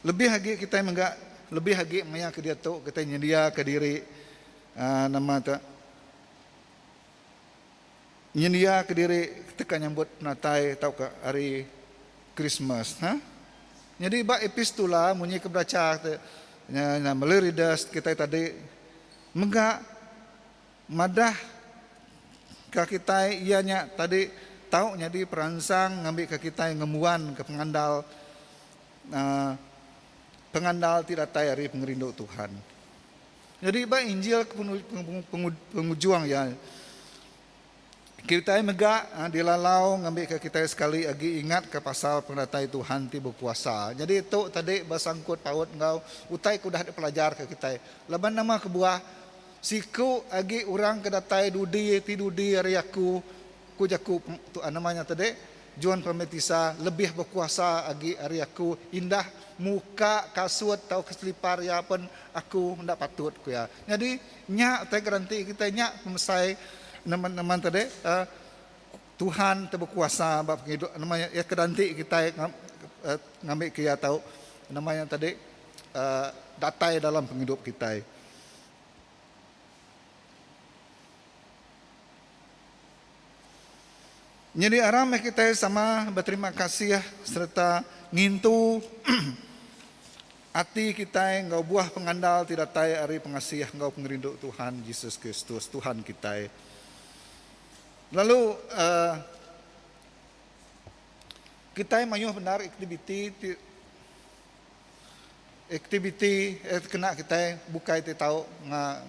Lebih agi kitai mega lebih agi maya ke diatu kitai nyendiaka diri nama tu. Nyendiaka diri teka nyambut penatai tauka hari Krismas. Ha? Nyadi ba epistula munyi ke belacha te nya meli readers kitai tadi mega madah ka kitai iya nya tadi tau nyadi peransang ngambika kitai ngembuanka pengandal uhh pengandal ti datai ari pengerindu Tuhan. Nyadi ba Injil ke pengujung iya, kitai mega dilalau ngambika kitai sekali agi ingatka pasal penatai Tuhan ti bekuasa. Nyadi tu tadi besangkut paut enggau utai ke udah dipelajarka kitai. Laban nama kebuah siku agi orang ke datai dudi ti dudi ari aku, ku jaku nama nya tadi, John Pembatisa lebih bekuasa agi ari aku, indah muka kasut tauka selipar iya pen aku enda patut, ku iya. Nyadi, nya utai garanti kitai nya pemesai nama tadi Tuhan ti bekuasa ba pengidup nama iya ke danti kitai ngambika iya tau nama iya tadi datai dalam pengidup kitai. Nyadi aram meh kitai sama beterima kasih sereta ngintu ati kitai enggau buah pengandal ti datai ari pengasih enggau pengerindu Tuhan Jesus Kristus, Tuhan kitai. Lalu uhh kitai mayuh bendar aktiviti ti aktiviti kena kitai bukai ti tau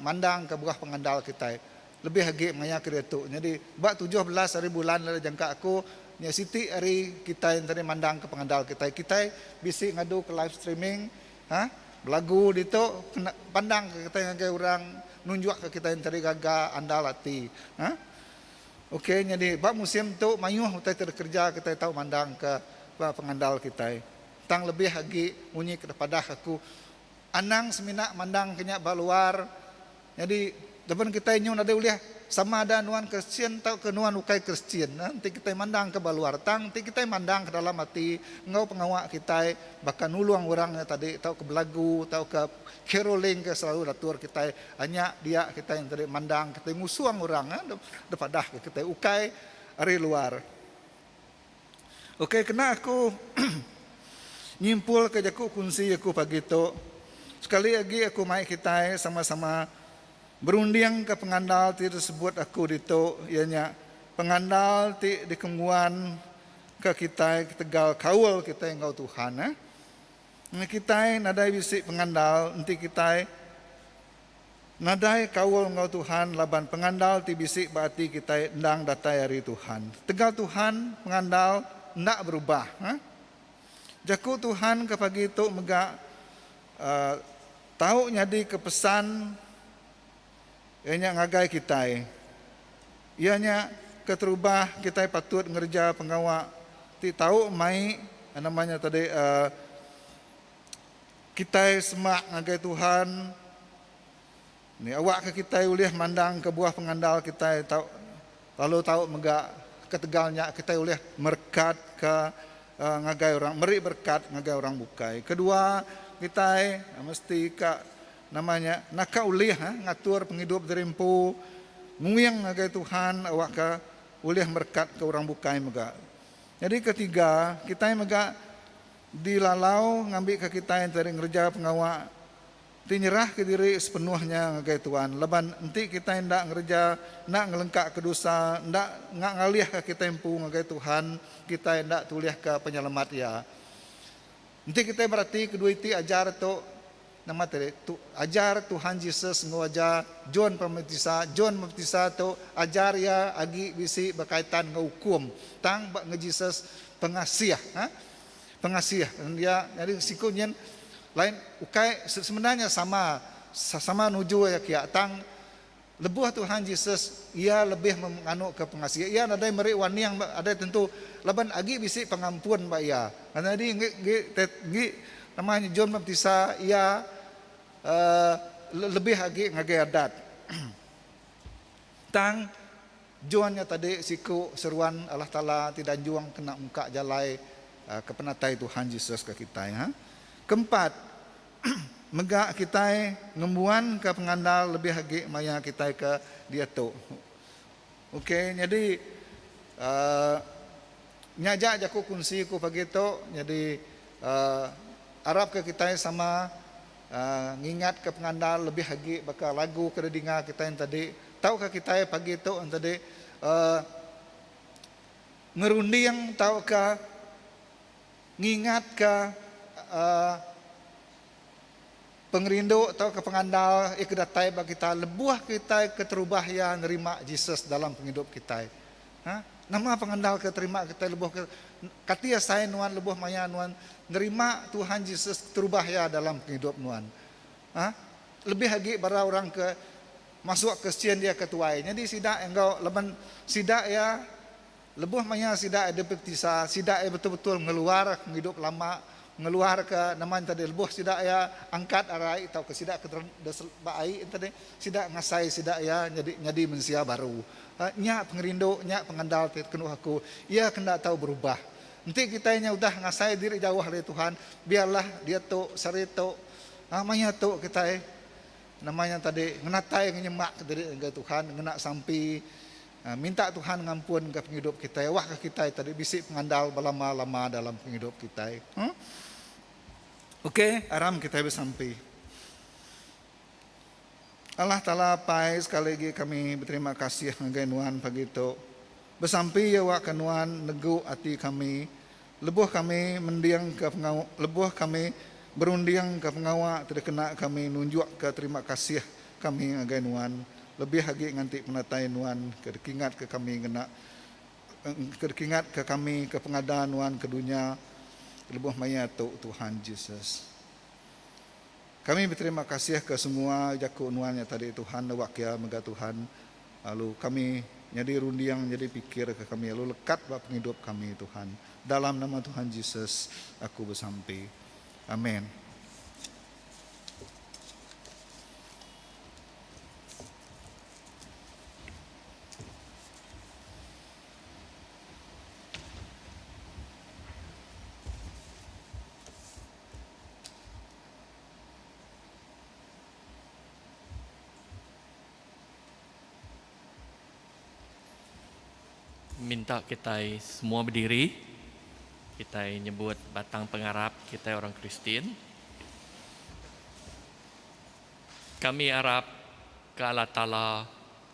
mandangka buah pengandal kitai. Lebih agi maya ke diatu. Nyadi ba 17 hari bulan lalu jangka aku Nya siti ari kitai enti mandang ke pengandal kitai. Kitai bisi ngadu ke live streaming ha belagu ditu kena pandang ke kitai ngagai orang nunjuk ke kitai enti gaga andal ati ha. Ok nyadi ba musim tu mayuh utai ti dikereja kitai tau mandang ke ba pengandal kitai. Tang lebih agi munyi ke dipadah aku anang semina mandang ke nya ba luar. Nyadi, laban kitai nyu nadai ulih sama ada nuan Kristian tauka nuan ukai Kristian, enti kitai mandangka ba luar. Tang enti kitai mandangka dalam ati enggau pengawa kitai baka nulung orang nya tadi tauka belagu tauka caroling ke selalu diatur kitai, nya dia kitai enti mandang kitai ngusung orang dipadahka kitai ukai ari luar. Okey kena aku nyimpulka jaku kunsi aku pagi tu. Sekali agi aku mai kitai sama-sama berundingka pengandal ti disebut aku ditu iya nya pengandal ti dikembuan ke kitai ketegal kaul kitai enggau Tuhan. Kitai nadai bisi pengandal enti kitai Nadai kaul enggau Tuhan laban pengandal ti bisi ba ati kitai endang datai ari Tuhan. Tegal Tuhan, pengandal enda berubah. Jaku Tuhan ke pagi tu mega tau nyadika pesan iya nya ngagai kitai. Iya nya keterubah kitai patut ngereja pengawa ti tau mai nama nya tadi Kitai semak ngagai Tuhan ni awakka kitai ulih mandangka buah pengandal kitai tau lalu tau mega ketegal nya kitai ulih merekatka ngagai orang meri berekat ngagai orang bukai. Kedua kitai mesti ka nama nya naka ulih ngatur pengidup diri empu nguing ngagai Tuhan awakka ulih merekatka orang bukai mega. Nyadi ketiga kitai mega Dilalau ngambika kitai enti ari ngereja pengawa ti nyerahka diri sepenuhnya ngagai Tuan laban enti kitai enda ngereja enda ngelengkaka dosa enda ngalihka kitai empu ngagai Tuhan kitai enda tulihka penyelamat Iya. Enti kitai berati kedua iti ajar tu nama tadi tu ajar Tuhan Jesus enggau ajar John Pemaptisa John Pemaptisa tu ajar iya agi bisi bekaitan enggau ukum tang ba enggau Jesus pengasih ha pengasih dia nyadi siku nyin lain ukai sebenarnya sama sama nuju iya kiya tang lebuh Tuhan Jesus iya lebih nganu ke pengasih iya nadai meri warning adai tentu laban agi bisi pengampun ba iya nyadi ngi ngi ngi nama nya John Baptista iya uhh lebih agi ngagai adat tang John nya tadi siku seruan Allah Taala ti danjung kena muka jalai ke penatai Tuhan Jesus ke kitai. Ha. Keempat, mega kitai ngembuanka pengandal lebih agi maya kitai ke diatu. Okey, nyadi uhh nya aja jaku kunsi ku pagi tu nyadi uhh arapka kitai sama uhh ngingatka pengandal lebih agi baka lagu ke didinga kitai tadi tauka kitai pagi tu tadi uhh ngerunding tauka ngingatka uhh pengerindu tauka pengandal iya ke datai ba kita lebuh kitai keterubah iya nerima Jesus dalam pengidup kitai. Ha? Nama pengandal ke terima kitai lebuh ke kati asai nuan lebuh maya nuan nerima Tuhan Jesus keterubah iya dalam pengidup nuan? Ha? Lebih agi bara orang ke masuk Kristian dia ke tuai. Nyadi sida enggau laban sida iya Lebuh maya sida iya dibaptisa, sida iya betul-betul ngeluar pengidup lama, ngeluarka nama enti lebuh sida iya angkat ari ai tauka sida ke ba ai enti sida ngasai sida iya nyadi nyadi mensia baru. Nya pengerindu, nya pengandal ti kenu aku. Iya ke enda tau berubah. Enti kitai nya udah ngasai diri jauh ari Tuhan, biarlah diatu, sehari tu, maya tu kitai nama nya tadi ngenatai ngenyemakka diri ngagai Tuhan ngena sampi Minta Tuhan ngampunka pengidup kitai awakka kitai tadi bisi pengandal belama-lama dalam pengidup kitai. Ok, aram kitai besampi. Allah Taala Apai sekali agi kami beterima kasih ngagai Nuan pagi tu. Besampi awakka Nuan negu ati kami lebuh kami mendingka pengawa lebuh kami berundingka pengawa ti dikena kami nunjukka terima kasih kami ngagai Nuan. Lebih agi nganti penatai Nuan ke dikingatka kami ngena Ke dikingatka kami ke pengada Nuan ke dunya lebuh maya tu, Tuhan Jesus. Kami beterima kasih ke semua jaku Nuan nya tadi Tuhan awak kia mega Tuhan lalu kami nyadi runding nyadi pikir ke kami lalu lekat ba pengidup kami Tuhan. Dalam nama Tuhan Jesus aku besampi. Amen. Minta kitai semua bediri, kitai nyebut batang pengarap kitai orang Kristian. Kami arap ke Allah Taala,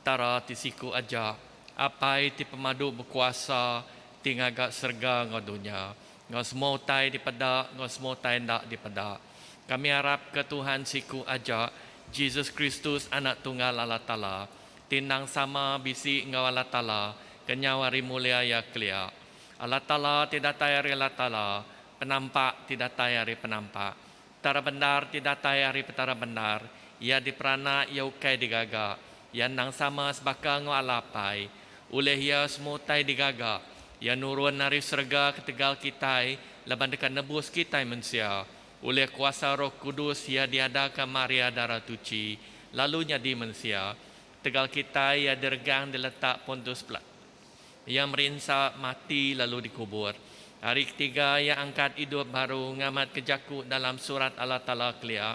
Petara ti siku aja, Apai ti pemadu bekuasa ti ngaga serega enggau dunya, enggau semua utai dipeda enggau semua utai enda dipeda. Kami arap ke Tuhan siku aja, Jesus Kristus Anak Tunggal Allah Taala, ti endang sama bisi enggau Allah Taala kenyau ari mulia Iya kelia. Allah Taala ti datai ari Allah Taala, penampak ti datai ari penampak. Petara bendar ti datai ari Petara bendar, Iya diperanak, Iya ukai digaga. Iya endang sama sebaka enggau Allah Apai. Ulih Iya semua utai digaga. Iya nurun ari serega ketegal kitai, laban deka nebus kitai mensia. Ulih kuasa Roh Kudus Iya diadaka Maria Dara Tuchi, lalu nyadi mensia. Ketegal kitai, Iya diregang diletak Pontus Pilatus. Iya merinsa, mati lalu dikubur. Hari ketiga iya angkat idup baru ngamatka jaku dalam Surat Allah Taala kelia.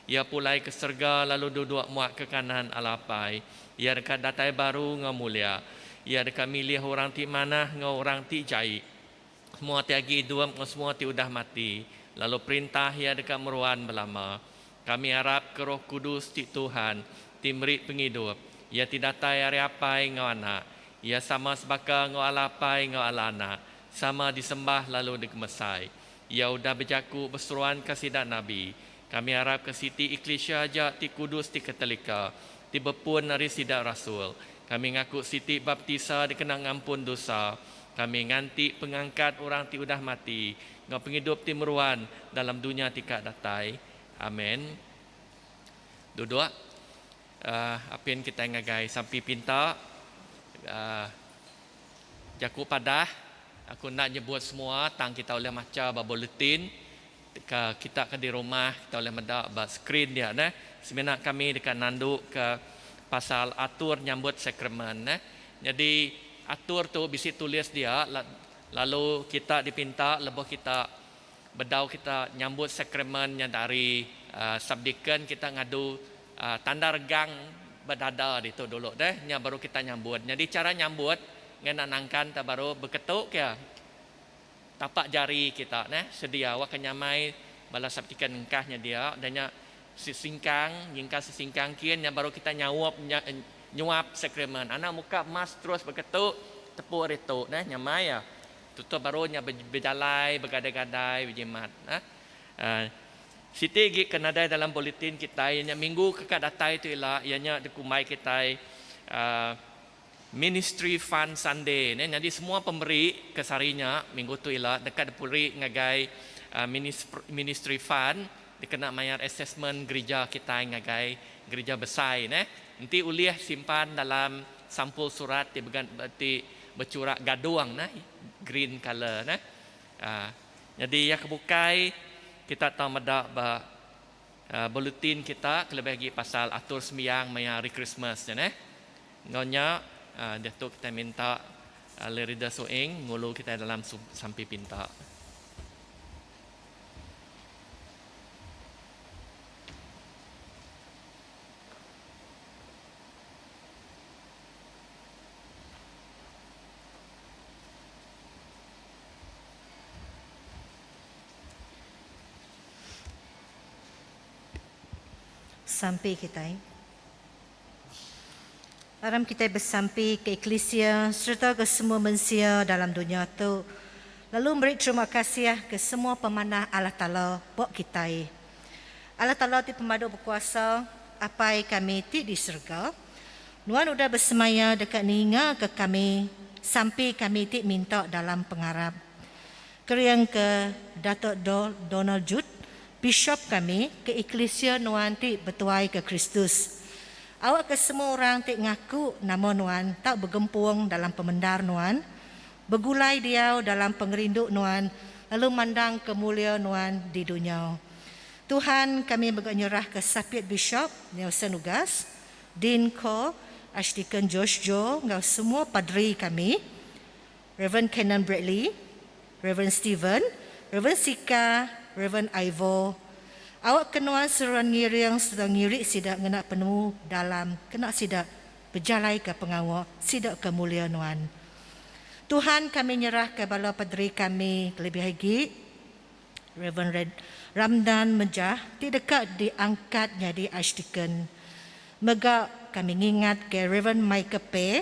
Iya pulai ke serega lalu duduk muak ke kanan Allah Apai. Iya deka datai baru enggau mulia. Iya deka milih orang ti manah enggau orang ti jai, semua ti agi idup enggau semua ti udah mati, lalu perintah Iya deka meruan belama. Kami arap ke Roh Kudus ti Tuhan, ti meri pengidup, Iya ti datai ari Apai enggau Anak. Iya sama sebaka enggau Allah Apai enggau Allah Anak, sama disembah lalu dikemesai. Iya udah bejaku beseruanka sida nabi. Kami arap ke siti eklisia aja ti kudus ti Katolika, ti bepun ari sida rasul. Kami ngaku siti baptisa dikena ngampun dosa. Kami nganti pengangkat orang ti udah mati enggau pengidup ti meruan dalam dunya ti ka datai. Amen. Duduk. Uh, apin kitai ngagai sampi pinta. Uh, jaku padah aku enda nyebut semua tang kita ulih macha ba bulletin ke kita ke di rumah kita ulih meda ba screen dia neh. Semina kami deka nandu ke pasal atur nyambut sakramen neh. Nyadi atur tu bisi tulis dia lalu kita dipinta lebuh kita bedau kita nyambut sakramen nya dari subdeacon kita ngadu tanda regang ba dada ditu dulu deh nya baru kita nyambut. Nyadi chara nyambut ngena nangkan ta baru beketu ke tapak jari kita neh sedia awak ke nyamai bala subdeacon engkah nya dia udah nya sesingkang nyingkang sesingkang kin nya baru kita nyaup nyuap sakramen. Anang muka mas terus beketu tepu ari tu neh nyamai iya. Tutup baru nya bejalai begadai-gadai bejimat. Siti agi ke nadai dalam buletin kitai iya nya minggu ke ka datai tu ila iya nya dikumbai kitai Ministry Fund Sunday. Nyadi semua pemeri ke sehari nya minggu tu ila deka diperi ngagai Ministry Fund dikena mayar assessment gerija kitai ngagai gerija besai. Enti ulih simpan dalam sampul surat ti bechurak gadung neh, green colour neh. Nyadi iya ke bukai kita tau meda ba bulletin kita kelebih agi pasal atur sembiang maya hari Christmas nya neh. Enggau nya diatu kitai minta Lerida Suing ngulu kitai dalam sampi pinta. Sampi kitai. Aram kitai besampi ke eklisia sereta ke semua mensia dalam dunya tu, lalu meri terima kasih ke semua pemanah Allah Taala ba kitai. Allah Taala ti pemadu bekuasa, Apai kami ti di serega, Nuan udah besemaya deka ningaka kami. Sampi kami ti minta dalam pengarap. Kering ke Dato Donald Jute, Bishop kami, ke Eklisia nuan ti betuai ke Kristus. Awak ke semua orang ti ngaku nama nuan tau begempung dalam pemendar nuan, begulai diau dalam pengerindu nuan lalu mandang ke mulia nuan di dunya. Tuhan, kami mega nyerah ke Sapit Bishop Nelson Ugas, Dean Ko, Archdeacon Josh Jo enggau semua paderi kami, Rev. Canon Bradley, Rev. Steven, Rev. Sika, Rev. Ivor. Awak ke nuan seruran ngiring sereta ngiri sida ngena penemu dalam kena sida bejalaika pengawa sida ke mulia nuan. Tuhan kami nyerahka bala paderi kami kelebih agi Rev. Ramdan Mejah ti deka diangkat nyadi Archdeacon. Mega kami ngingatka Rev. Michael Peh,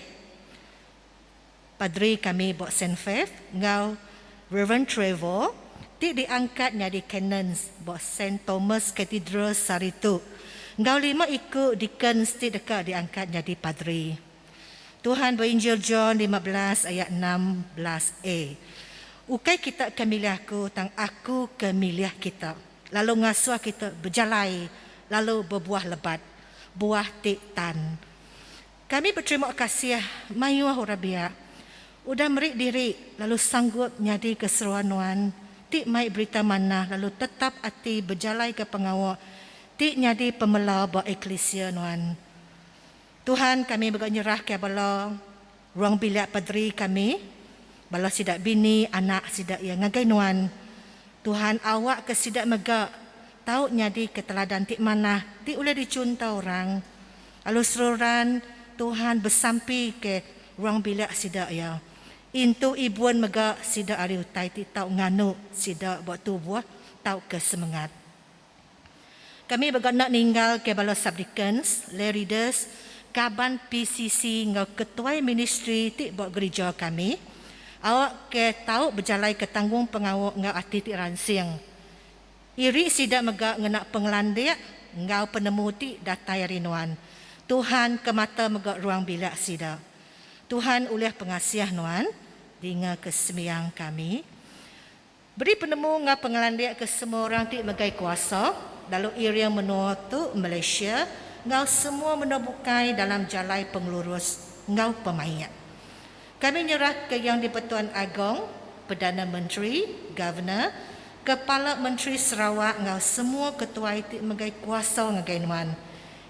Paderi kami ba Saint Faith enggau Rev. Trevor ti diangkat nyadi Canons ba Saint Thomas Cathedral sehari tu enggau lima iku deacons ti deka diangkat nyadi paderi. Tuhan ba Injil John 15 ayat 16 a. Ukai kita ke milih aku tang aku ke milih kita lalu ngasuh kita bejalai lalu bebuah lebat, buah ti tan. Kami beterima kasih mayuh orang biak udah meri diri lalu sanggup nyadika seruan nuan ti mai berita manah lalu tetap ati bejalaika pengawa ti nyadi pemela ba eklisia nuan. Tuhan kami mega nyerahka bala ruang bilik paderi kami, bala sida bini anak sida iya ngagai nuan. Tuhan awakka sida mega tau nyadika teladan ti manah ti ulih dichunta orang. Lalu seruran Tuhan besampi ke ruang bilik sida iya. Intu ibun mega sida ari utai ti tau nganu sida ba tubuh tauka semengat. Kami mega enda ninggal ke bala subdeacons, lay readers, kaban PCC enggau ketuai ministri ti ba gerija kami awak ke tau bejalaika tanggungpengawa enggau ati ti ransing. Iri sida mega ngena pengelandik enggau penemu ti datai ari Nuan. Tuhan ke mata mega ruang bilik sida. Tuhan ulih pengasih Nuan, dinga ke sembiang kami. Beri penemu enggau pengelandik ke semua orang ti megai kuasa lalu iring menua tu Malaysia enggau semua menua bukai dalam jalai pengelurus enggau pemaik. Kami nyerah ke Yang di-Pertuan Agong, Perdana Menteri, Governor, Kepala Menteri Sarawak enggau semua ketuai ti megai kuasa ngagai nuan.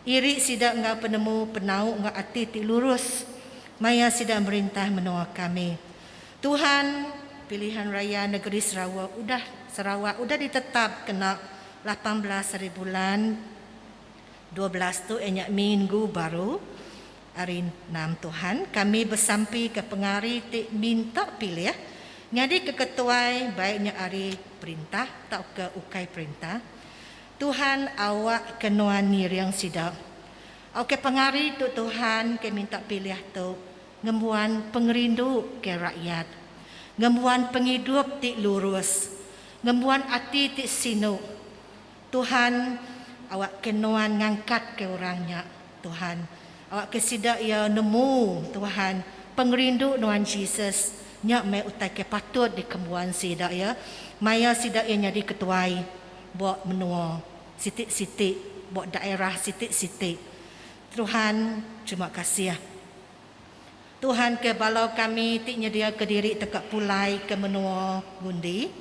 Iri sida enggau penemu, penau enggau ati ti lurus maya sida merintah menua kami. Tuhan, Pilihan Raya Negeri Sarawak udah Sarawak udah ditetap kena 18 hari bulan 12 tu iya nya minggu baru. Ari nam Tuhan, kami besampika pengari ti minta pilih nyadika ketuai baik nya ari perintah tauka ukai perintah. Tuhan awakka nuan ngiring sida. Awakka pengari tu Tuhan ke minta pilih tu ngembuan pengerindu ke rakyat, ngembuan pengidup ti lurus, ngembuan ati ti sinu. Tuhan, awakka nuan ngangkatka orang nya, Tuhan. Awakka sida iya nemu, Tuhan, pengerindu nuan Jesus nya meh utai ke patut dikembuan sida iya maya sida iya nyadi ketuai ba menua siti-siti, ba daerah siti-siti. Tuhan, terima kasih. Tuhan ke bala kami ti nyediaka diri teka pulai ke menua ngundi.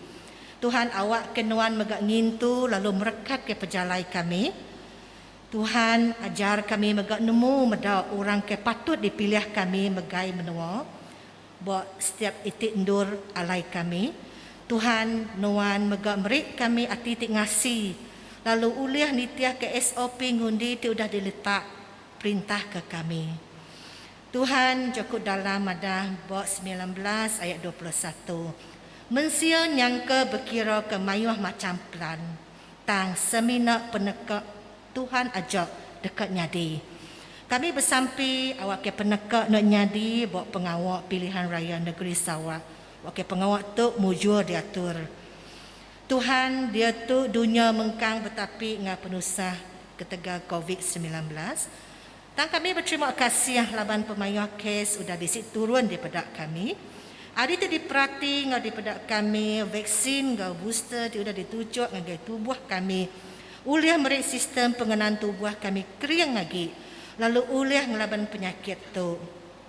Tuhan awakka nuan mega ngintu lalu merekatka pejalai kami. Tuhan ajar kami mega nemu meda orang ke patut dipilih kami megai menua ba setiap iti endur alai kami. Tuhan nuan mega meri kami ati ti ngasi lalu ulih nitihka SOP ngundi ti udah diletak perintah ke kami. Tuhan jaku dalam madah ba 19 ayat 21. Mensia nyangka bekira ke mayuh macham pelan, tang semina peneka Tuhan aja deka nyadi. Kami besampi awakka peneka enda nyadi ba pengawa pilihan raya negeri Sarawak awakka pengawa tu mujur diatur. Tuhan diatu dunya mengkang betapi enggau penusah ketegal covid 19. Tang kami beterima kasih laban pemayuh kes udah bisi turun dipeda kami. Ari ti diperati enggau dipeda kami, vaksin enggau booster ti udah dituchuk ngagai tubuh kami ulih meri sistem pengenan tubuh kami kering agi lalu ulih ngelaban penyakit tu.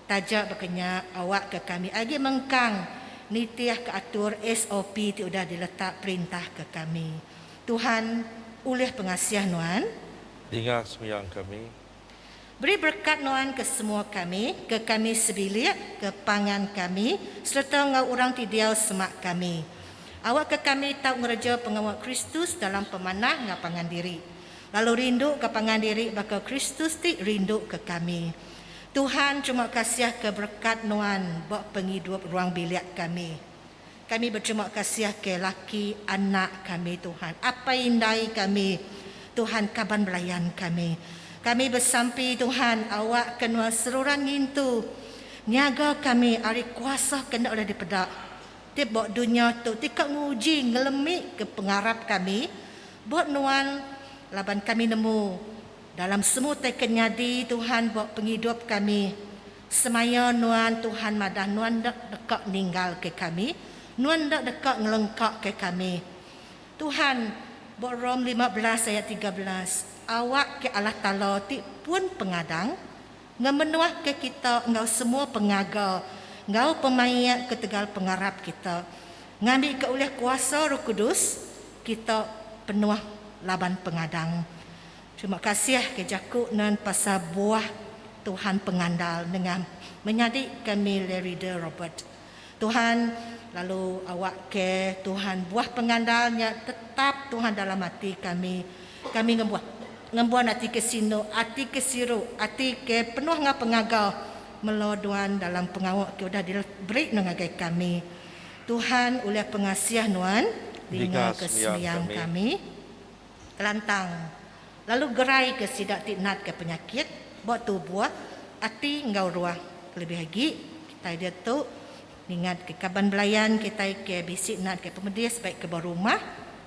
Taja baka nya, awakka kami agi mengkang nitihka atur SOP ti udah diletak perintah ke kami. Tuhan, ulih pengasih Nuan. Dinga sembiang kami. Beri berekat Nuan ke semua kami, ke kami sebilik, ke pangan kami, sereta enggau orang ti diau semak kami. Awakka kami tau ngereja pengawa Kristus dalam pemanah enggau pangan diri, lalu rinduka pangan diri baka Kristus ti rinduka kami. Tuhan, terima kasih ke berekat Nuan ba pengidup ruang bilik kami. Kami beterima kasih ke laki anak kami Tuhan, apai indai kami Tuhan, kaban belayan kami. Kami besampi Tuhan awak ke Nuan seruran ngintu nyaga kami ari kuasa ke enda ulih dipeda ti ba dunya tu ti ka nguji ngelemi ke pengarap kami ba Nuan laban kami nemu Dalam semua utai ke nyadi Tuhan ba pengidup kami, semaya Nuan Tuhan madah Nuan enda deka ninggalka kami, Nuan enda deka ngelengkaka kami. Tuhan, ba Rom 15 ayat 13, Awakka Allah Taala ti pun pengadang, ngemenuhka kita enggau semua pengaga enggau pemaik ketegal pengarap kita, ngambika ulih kuasa Roh Kudus, kita penuh laban pengadang. Terima kasih ke jaku nan pasal buah Tuhan pengandal nengah menyadi kami Lerida Robert. Tuhan lalu awak ke Tuhan buah pengandal nya tetap Tuhan dalam ati kami. Kami ngembuah ngembuan ati ke sinu, ati ke siru, ati ke penuh enggau pengaga melo Duan dalam pengawa ke udah diberi nuan ngagai kami. Tuhan ulih pengasih nuan Dinga dinga ke sembiang sembiang kami. kami. Kelantang lalu gerai ke sida ti natka penyakit ba tubuh, ati enggau ruah. Kelebih agi kitai diatu ningatka kaban belayan kitai ke bisi natka pemedis baik ke ba rumah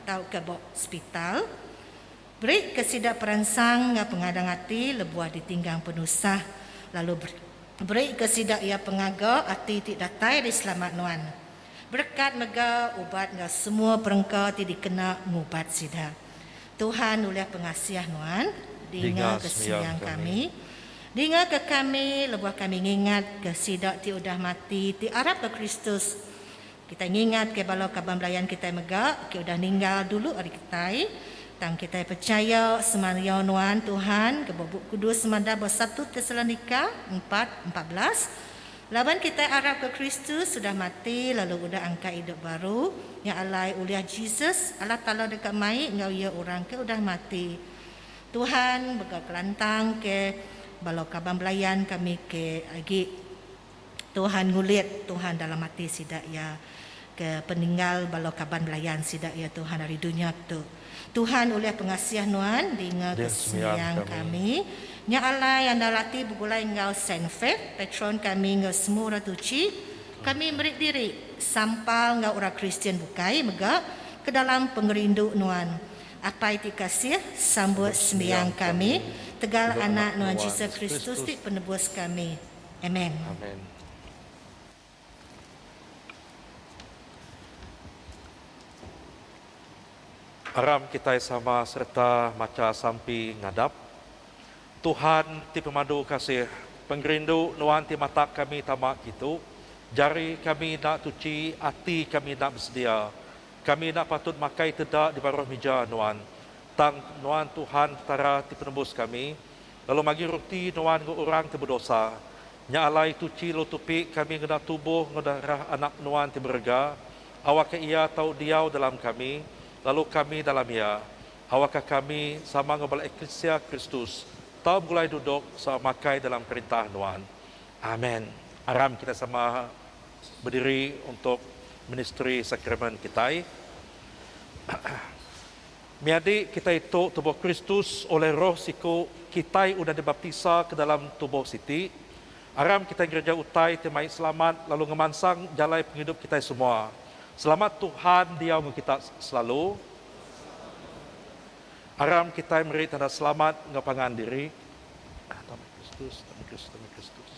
tauka ba sepital. Beri ke sida peransang enggau pengadang ati lebuh ditinggang penusah lalu beri ke sida iya pengaga ati ti datai ari selamat nuan. Berekat mega ubat enggau semua perengka ti dikena ngubat sida. Tuhan ulih pengasih nuan, Dinga dinga ke sembiang sembiang kami. kami. Dinga ke kami lebuh kami ngingat ke sida ti udah mati ti arap ke Kristus. Kitai ngingat ke bala kaban belayan kitai mega ke udah ninggal dulu ari kitai. Tang kitai pechaya semaya nuan Tuhan ke ba Bup Kudus madah ba satu Tesalonika empat, 14, Laban kitai arapka Kristus udah mati lalu udah angkat idup baru, nya alai ulih Jesus, Allah Taala deka mai enggau iya orang ke udah mati. Tuhan bega kelantang ke bala kaban belayan kami ke agi Tuhan ngulit Tuhan dalam ati sida iya ke peninggal bala kaban belayan sida iya Tuhan ari dunya tu. Tuhan ulih pengasih nuan dinga ke Dia sembiang sembiang kami. kami. Nya alai anda lati begulai enggau Saint Faith, patron kami enggau semua orang tuchi, kami meri diri sampal enggau orang Kristian bukai mega ke dalam pengerindu nuan. Apai ti kasih, sambut Sambut sembiang sembiang kami, kami, tegal Tegal Anak Anak nuan nuan Jesus Kristus Kristus. ti penebus kami. Amen. Amen. Aram kitai sama sereta macha sampi ngadap. Tuhan ti pemadu kasih, pengerindu Nuan ti matak kami tama kitu, jari kami enda tuchi, ati kami enda besedia. Kami enda patut makai teda di baruh mija Nuan. Tang Nuan Tuhan Petara ti penembus kami, lalu magi ruti Nuan enggau orang ti bedosa. Nya alai tuchi lalu tupi kami ngena tubuh enggau darah Anak Nuan ti berega, awakka Iya tau diau dalam kami, lalu kami dalam Iya. Awakka kami, sama enggau bala eklisia Kristus, tau begulai duduk sama makai dalam Perintah Nuan. Amen. Aram kitai sama bediri untuk ministri sakramen kitai. Menyadi kitai tu tubuh Kristus oleh Roh siku kitai udah dibaptisa ke dalam tubuh siti. Aram kitai ngereja utai ti mai selamat lalu ngemansang jalai pengidup kitai semua. Selamat Tuhan diau enggau kita selalu. Aram kitai meri tanda selamat enggau pangan diri. Kristus, demi Kristus, demi Kristus.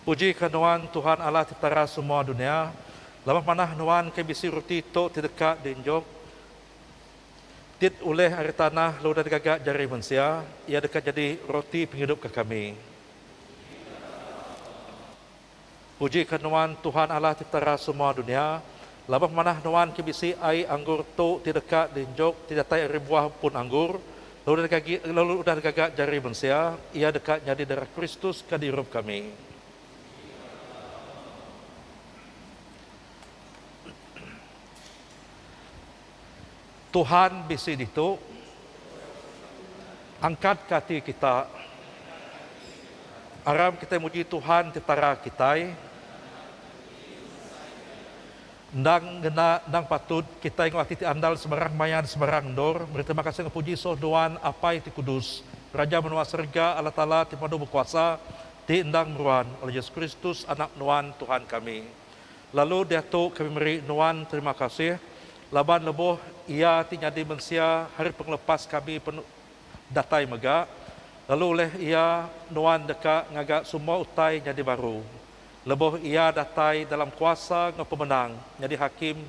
Puji ke Nuan, Tuhan Allah ti Petara semua dunya, laban manah Nuan ke bisi roti tu ti deka dienjuk, tit ulih ari tanah lalu udah digaga jari mensia, iya deka nyadi roti pengidup ke kami. Puji ke Nuan, Tuhan Allah ti Petara semua dunya, laban pemanah Nuan ke bisi ai anggur tu ti deka dienjuk ti datai ari buah pun anggur, lalu udah digagi lalu udah digaga jari mensia, iya deka nyadi darah Kristus ke diirup kami. Tuhan bisi ditu. Angkatka ati kita. Aram kitai muji Tuhan ti Petara kitai. Endang ngena endang patut kitai enggau ati ti andal sebarang maya di sebarang endur meri terima kasih enggau puji soh Nuan Apai ti Kudus, Raja menua serega, Allah Taala ti pemadu bekuasa, ti endang meruan, oleh Jesus Kristus Anak Nuan Tuhan kami. Lalu diatu kami meri Nuan terima kasih laban lebuh Iya ti nyadi mensia hari pengelepas kami penu datai mega, lalu ulih Iya Nuan deka ngaga semua utai nyadi baru. Lebuh Iya datai dalam kuasa enggau pemenang nyadi Hakim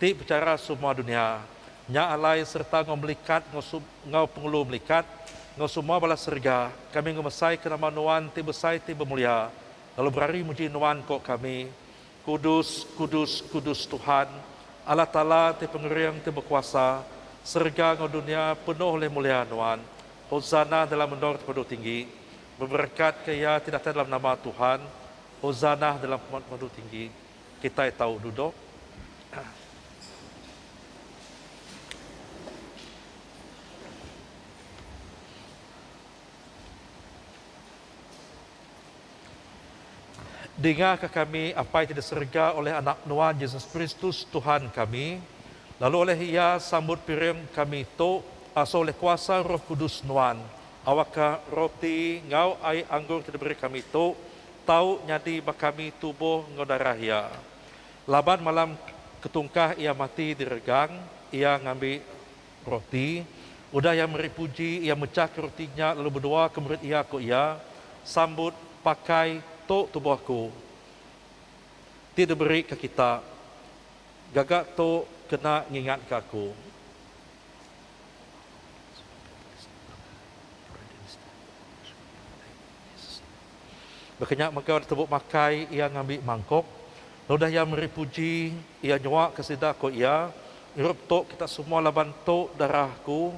ti bechara semua dunya. Nya alai sereta enggau melikat enggau enggau pengulu melikat enggau semua bala serega kami ngemesaika nama Nuan ti besai ti bemulia. Lalu berari muji Nuan ko kami, Kudus, kudus, kudus Tuhan, Allah Taala ti pengering ti bekuasa, serega enggau dunya penuh oleh mulia Nuan. Hosanna dalam endor ti padu tinggi. Beberekat ke Iya ti datai dalam nama Tuhan. Hosanna dalam pemadu tinggi. Kitai tau dudok. Dingaka kami, Apai ti di serega, oleh Anak Nuan, Jesus Kristus, Tuhan kami, lalu oleh Iya sambut piring kami tu, asuh oleh kuasa Roh Kudus Nuan, awakka roti enggau ai anggur ti diberi kami tu tau nyadi ba kami tubuh enggau darah Iya. Laban malam ketungkah Iya mati diregang, Iya ngambi Roti. Udah iya meri puji, iya mechahka roti nya lalu bedua ke murid iya, ku iya, Sambut, pakai, tu tubuh aku, ti diberi ke kita. Gaga tu kena ngingatka aku. Baka nya mega udah tembu makai, iya ngambi mangkuk. Lalu udah iya meri puji, iya nyuaka sida, ku iya, Ngirup tu kita semua laban tu darah aku,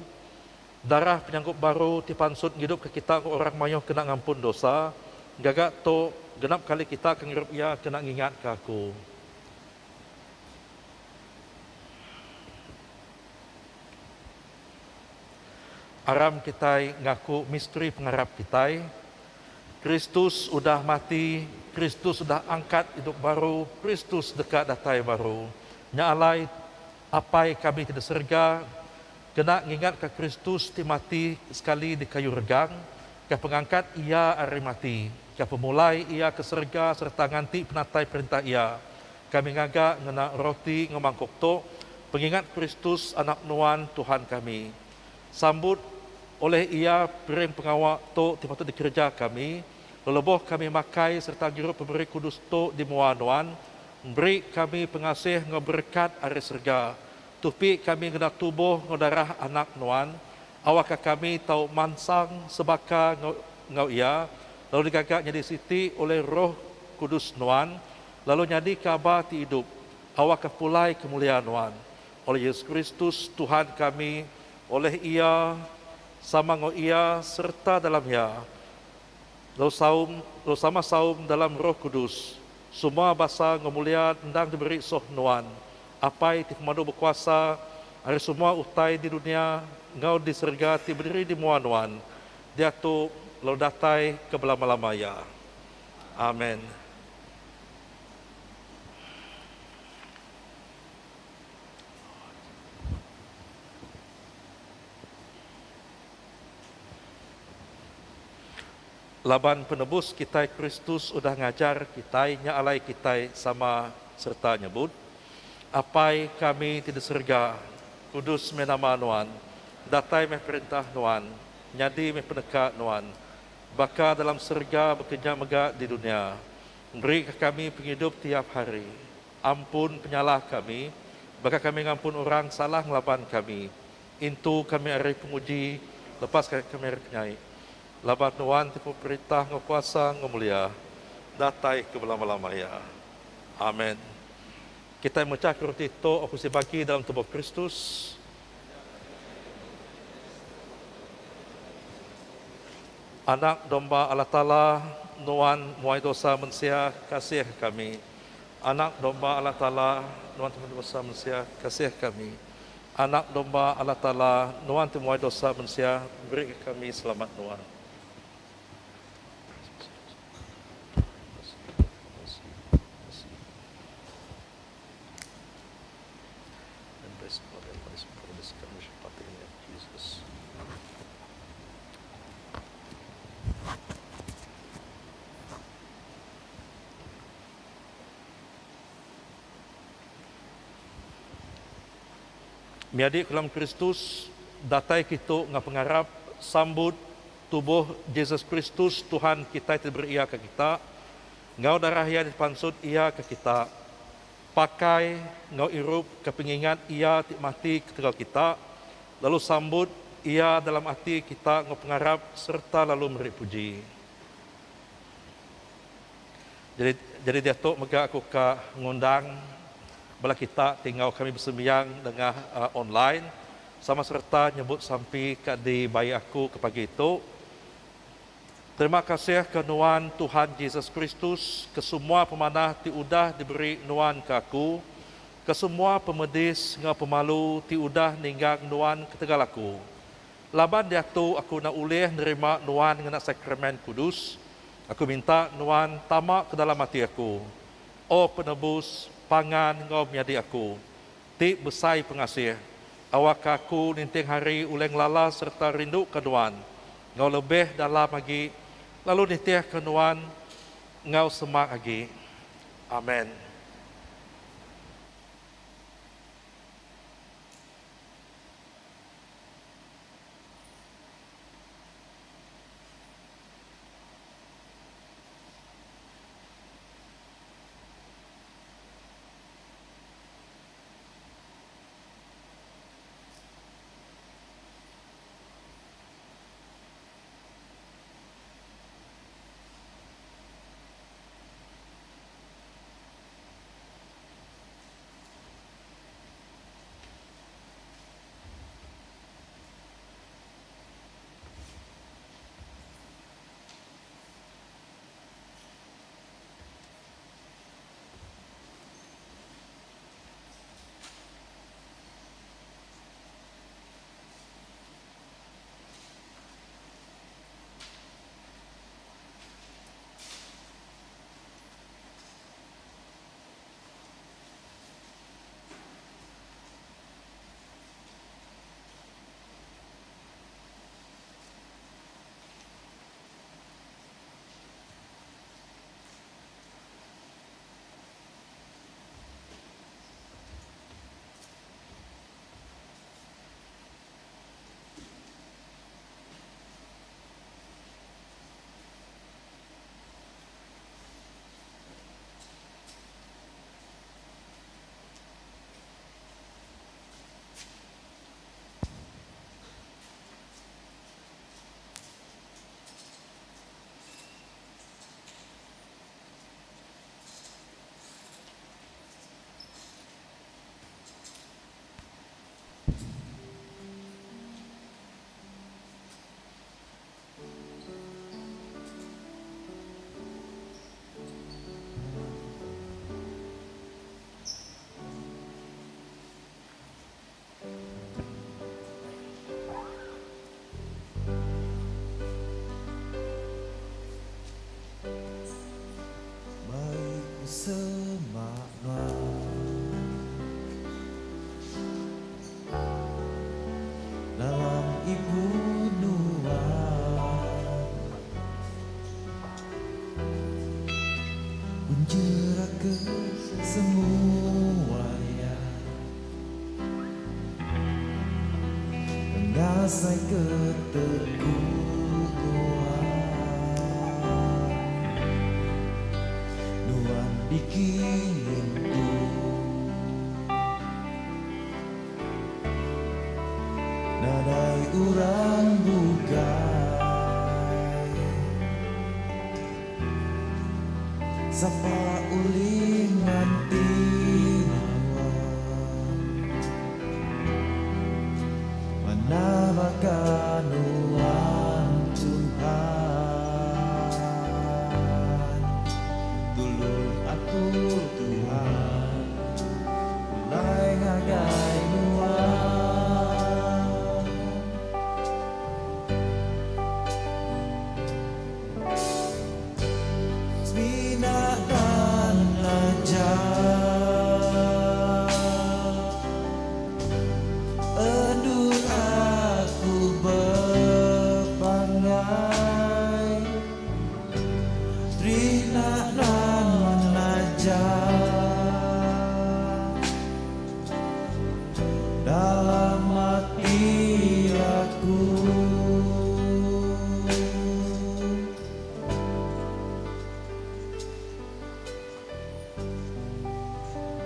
darah penyanggup baru ti pansut ngidupka kita enggau orang mayuh kena ngampun dosa. Gaga tu, genap kali kita ke ngirup iya kena ngingatka aku. Aram kitai ngaku misteri pengarap kitai. Kristus udah mati, Kristus udah angkat idup baru, Kristus deka datai baru. Nya alai, Apai kami ti di serega, kena ngingatka Kristus ti mati sekali di kayu regang, ke pengangkat Iya ari mati, ke pemulai Iya ke serega sereta nganti penatai Perintah Iya. Kami ngaga ngena roti enggau mangkuk tu, pengingat Kristus Anak Nuan, Tuhan kami. Sambut oleh Iya piring pengawa tu ti patut dikereja kami, lalu lebuh kami makai sereta ngirup pemeri kudus tu di mua Nuan, beri kami pengasih enggau berekat ari serega. Tupi kami ngena tubuh enggau darah Anak Nuan. Awakka kami tau mansang sebaka enggau enggau Iya, lalu digaga nyadi siti oleh Roh Kudus Nuan, lalu nyadika aba ti idup, awakka pulai ke mulia Nuan. Oleh Yesus Kristus Tuhan kami, oleh Iya, sama enggau Iya sereta dalam Iya, lalu saum lalu sama saum dalam Roh Kudus, semua basa enggau mulia endang diberi soh Nuan, Apai ti Pemadu Bekuasa, ari semua utai di dunya enggau di serega ti bediri di mua Nuan, diatu lalu datai ke belama-lama iya. Amen. Laban Penebus kitai Kristus udah ngajar kitai nya alai kitai sama sereta nyebut, Apai kami ti di serega, kudus meh nama Nuan, datai meh perintah Nuan, nyadi meh peneka Nuan, baka dalam serega baka nya mega di dunya. Beri ka kami pengidup tiap hari. Ampun penyalah kami, baka kami ngampun orang salah ngelaban kami. Intu kami ari penguji, lepas ka kami ari penyai. Laban Nuan ti pemerintah enggau kuasa enggau mulia, datai ke belama-lama iya. Amen. Kitai mechahka roti tu aku sibagi dalam tubuh Kristus. Anak Domba Allah Taala, Nuan muai dosa mensia, kasih kami. Anak Domba Allah Taala, Nuan ti muai dosa mensia, kasih kami. Anak Domba Allah Taala, Nuan ti muai dosa mensia, beri ke kami selamat Nuan. Menyadi ke dalam Kristus, datai kitu enggau pengarap sambut tubuh Jesus Kristus Tuhan kitai ti diberi Iya ke kita, enggau darah Iya ti dipansut Iya ke kita. Pakai enggau irup ke pengingat Iya ti mati ketegal kita, lalu sambut Iya dalam ati kita enggau pengarap sereta lalu meri puji. Jadi jadi diatu mega aku ka ngundang bala kita ti enggau kami besembiang nengah online sama sereta nyebut sampi ka dibai aku ke pagi tu. Terima kasih ke nuan Tuhan Jesus Kristus ke semua pemanah ti udah diberi nuan ke aku, ke semua pemedis enggau pemalu ti udah ninggang nuan ketegal aku. Laban diatu aku enda ulih nerima nuan ngena sakramen kudus, Aku minta nuan tama ke dalam ati aku, O Penebus, Pangan enggau Menyadi aku, ti besai pengasih. Awakka aku ninting hari ulih ngelala sereta rinduka nuan enggau lebih dalam agi lalu nitihka nuan enggau semak agi. Amen. semak nuan. Dalam ibu nuan. Kunjera ke semua iya. Ngasai ke teku nuan. Nuan dikingin ku. Nadai urang bukai. Sapa ulih nganti nuan. Manah baka nuan Tuhan. Tulung aku Tuhan. Pulai ngagai nuan. Semina nuan aja. Endur aku bepanggai. Terina nuan aja. Dalam ati aku.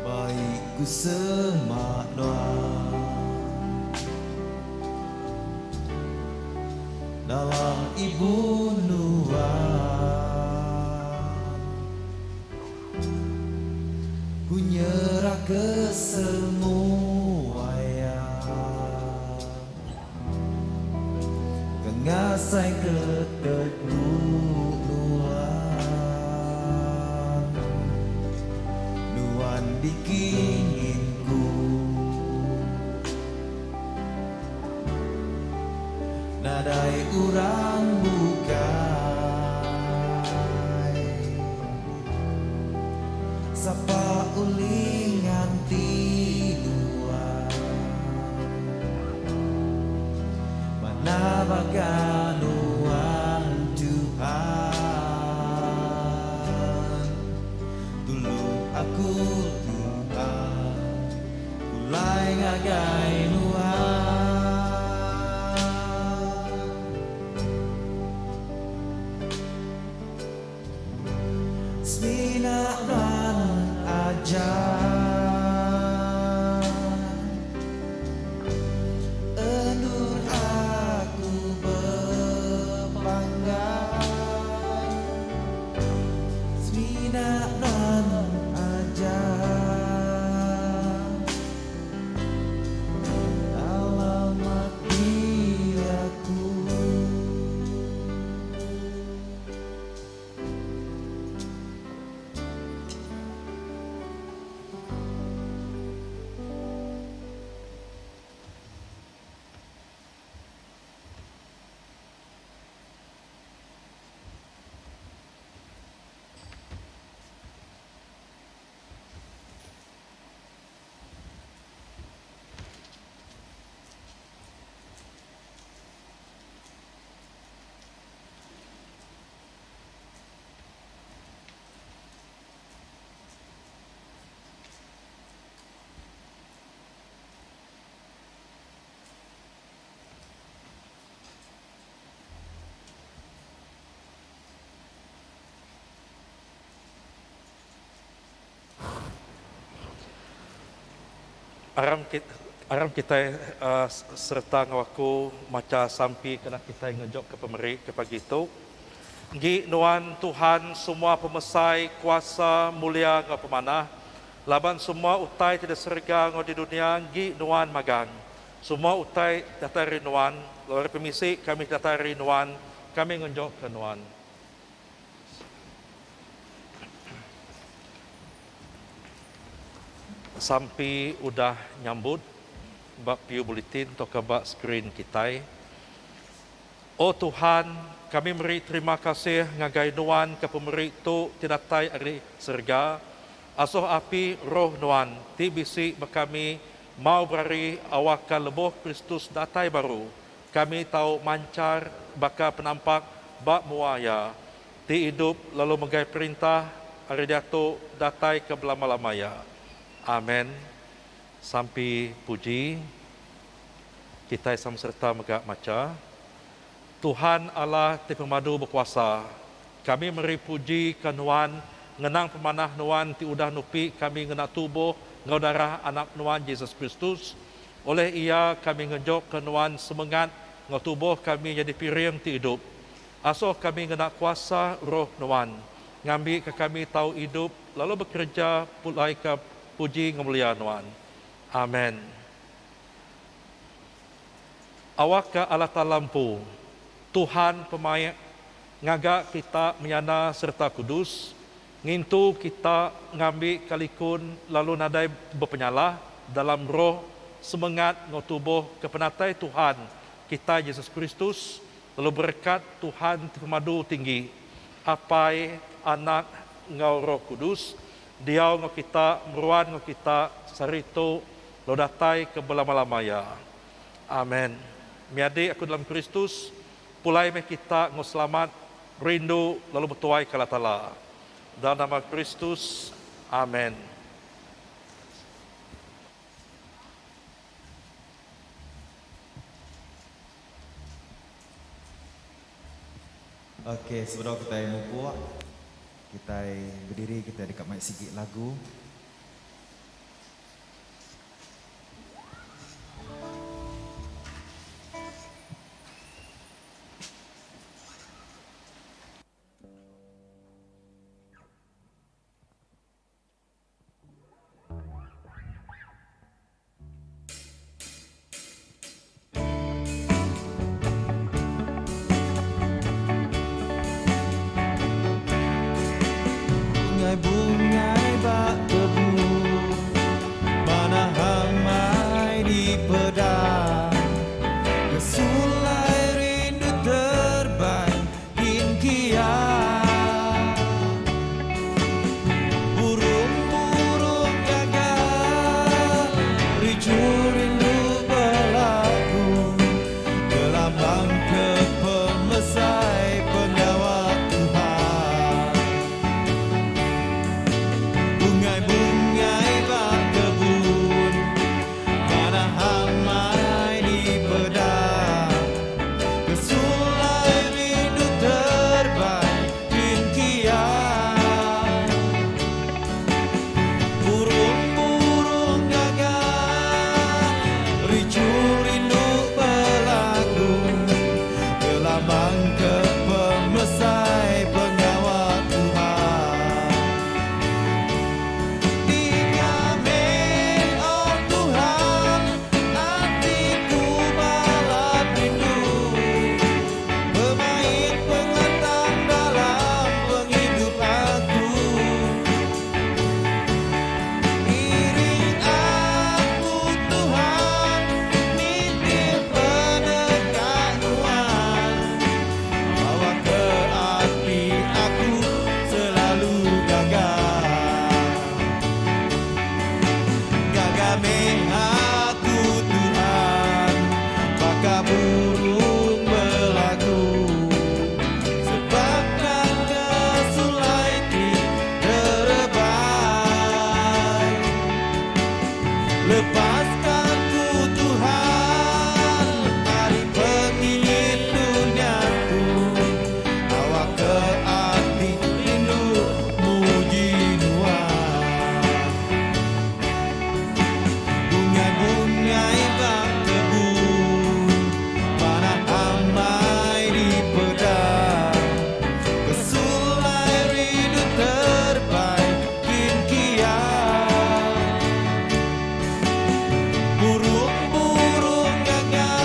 Baik ku semak nuan. Dalam ibu nuan. Ku nyerah ke semua iya. Ke ngasai ke teku nuan. Nuan dikingin ku. Nadai urang bukai. Sapa ulih nganti nuan. Manah baka nuan Tuhan. Tulung aku Tuhan. Pulai ngagai nuan. Semina nuan aja. Endur aku bepanggai. Semina nuan aja. Dalam ati aku. Aram kita, aram kita sereta enggau aku macha sampi kena kitai ngejok ke pemeri ke pagi tu. Enggi nuan Tuhan semua pemesai, kuasa, mulia enggau pemanah, laban semua utai ti di serega enggau di dunia enggi nuan magang. Semua utai datai ari nuan, lalu ari pemisi kami ti datai ari nuan, kami ngenjok ke nuan. Sampi udah nyambut ba pew buletin tauka ba skrin kitai. O Tuhan, kami meri terima kasih ngagai Nuan ke pemeri tu ti datai ari serega. Asuh api Roh Nuan ti bisi ba kami mau berari awakka lebuh Kristus datai baru, kami tau manchar baka penampak ba mua Iya, ti idup lalu megai perintah ari diatu datai ke belama-lama iya. Amen. Sampi puji. Kitai sama sereta mega macha. Tuhan Allah ti Pemadu Bekuasa, kami meri puji ka Nuan ngenang pemanah Nuan ti udah nupi kami ngena tubuh enggau darah Anak Nuan Jesus Kristus. Oleh Iya kami ngenjokka Nuan semengat enggau tubuh kami nyadi piring ti idup. Asuh kami ngena kuasa Roh Nuan, ngambika kami tau idup lalu bekereja pulaika puji ngemulia Nuan. Amen. Awakka Allah Taala empu, Tuhan pemaik, ngaga kita menyana sereta kudus, ngintu kita ngambi ka likun lalu nadai bepenyalah dalam roh, semengat enggau tubuh ke penatai Tuhan kitai Jesus Kristus, lalu berekat Tuhan ti pemadu tinggi, Apai, Anak enggau Roh Kudus, diau enggau kita, meruan enggau kita sehari tu lalu datai ke belama-lama iya. Amen. Menyadi aku dalam Kristus, pulai meh kita enggau selamat, rindu lalu betuai ke Allah Taala. Dalam nama Kristus, Amen. Ok, sebedau kitai mupuk, kitai bediri kitai deka mai sigi lagu. Bungai-bungai ba kebun Manah amai dipeda Kesulai rindu terbang kin kia Burung-burung gaga Ricu rindu belagu Gelambang ke pemesai pengawa Tuhan Bungai-bungai ba kebun Manah amai dipeda Kesulai rindu terbai kin kia Burung-burung gaga Ricu rindu belagu Gelambang ke pemesai pengawa Tuhan Dinga meh oh Tuhan Atiku balat rindu Pemaik pengelantang dalam pengidup aku Iring aku Tuhan nitih peneka Nuan Bawa ke ati aku selalu gaga Gaga meh aku Tuhan baka burung belagu Sebaka kesulai ti terebai Lepaskan ku Tuhan ari pengingin dunya tu Awak ke ati rindu muji Nuan Bungai-bungai ba kebun Panah amai dipeda Kesulai rindu terbai kin kia Burung-burung gaga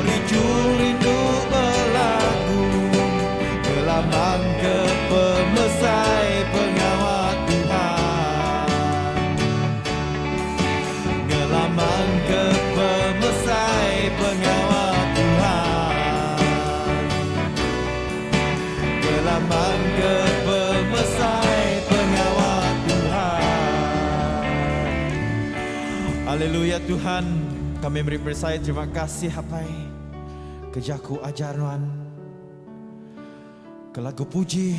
Ricu rindu belagu Gelambang ke pemesai pengawa Tuhan Gelambang ke pemesai pengawa Tuhan Gelambang ke pemesai pengawa Haleluya Tuhan, kami meri perisai terima kasih apai ke jaku ajar nuan, ke lagu puji,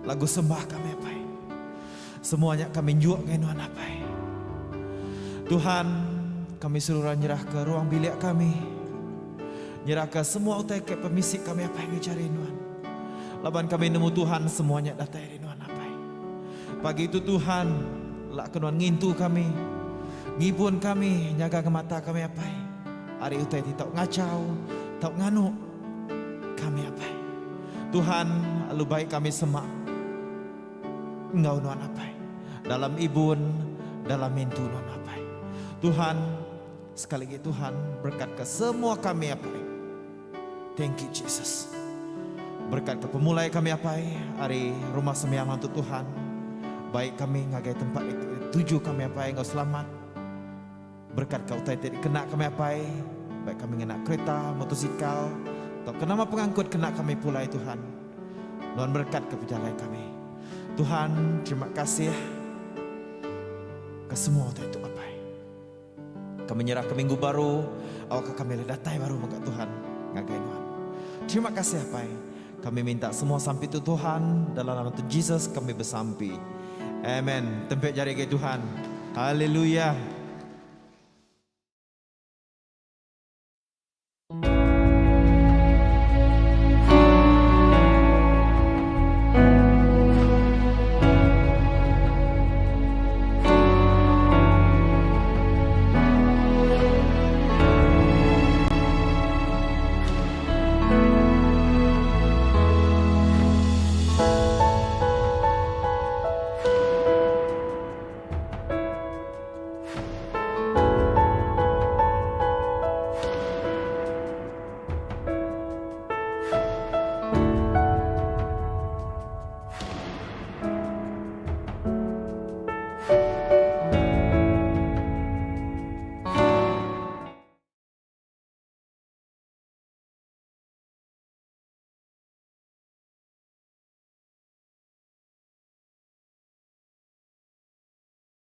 lagu sembah kami apai. Semua nya kami njuk ngagai nuan apai. Tuhan, kami seruran nyerahka ruang bilik kami, nyerahka semua utai ke pemisi kami apai ngagai jari nuan. Laban kami nemu Tuhan semua nya datai ari nuan apai. Pagi tu Tuhan, lak ke nuan ngintu kami, ngibun kami, nyaga ngemata kami apai, ari utai ti tau ngachau, tau nganu kami apai. Tuhan, lalu bai kami semak enggau nuan apai, dalam ibun, dalam intu nuan apai. Tuhan, sekali agi Tuhan berekatka semua kami apai. Thank you Jesus. Berkat ke pemulai kami apai ari rumah sembiang untuk Tuhan. Baik kami ngagai tempat tuju kami apai enggau selamat. Berkat ke utai ti dikena kami apai. Baik kami ngena kereta, motosikal, atau ke nama pengangkut kena kami pulai Tuhan. Nuan berkat ke pejalai kami. Tuhan, terima kasih ke semua utai tu apai. Kami nyerah ke minggu baru, awakka kami ulih datai baru mega Tuhan ngagai Nuan. Terima kasih Apai. Kami minta semua sampi tu Tuhan, dalam nama Tuhan Jesus kami besampi. Amen. Tempik jari ngagai Tuhan. Haleluya.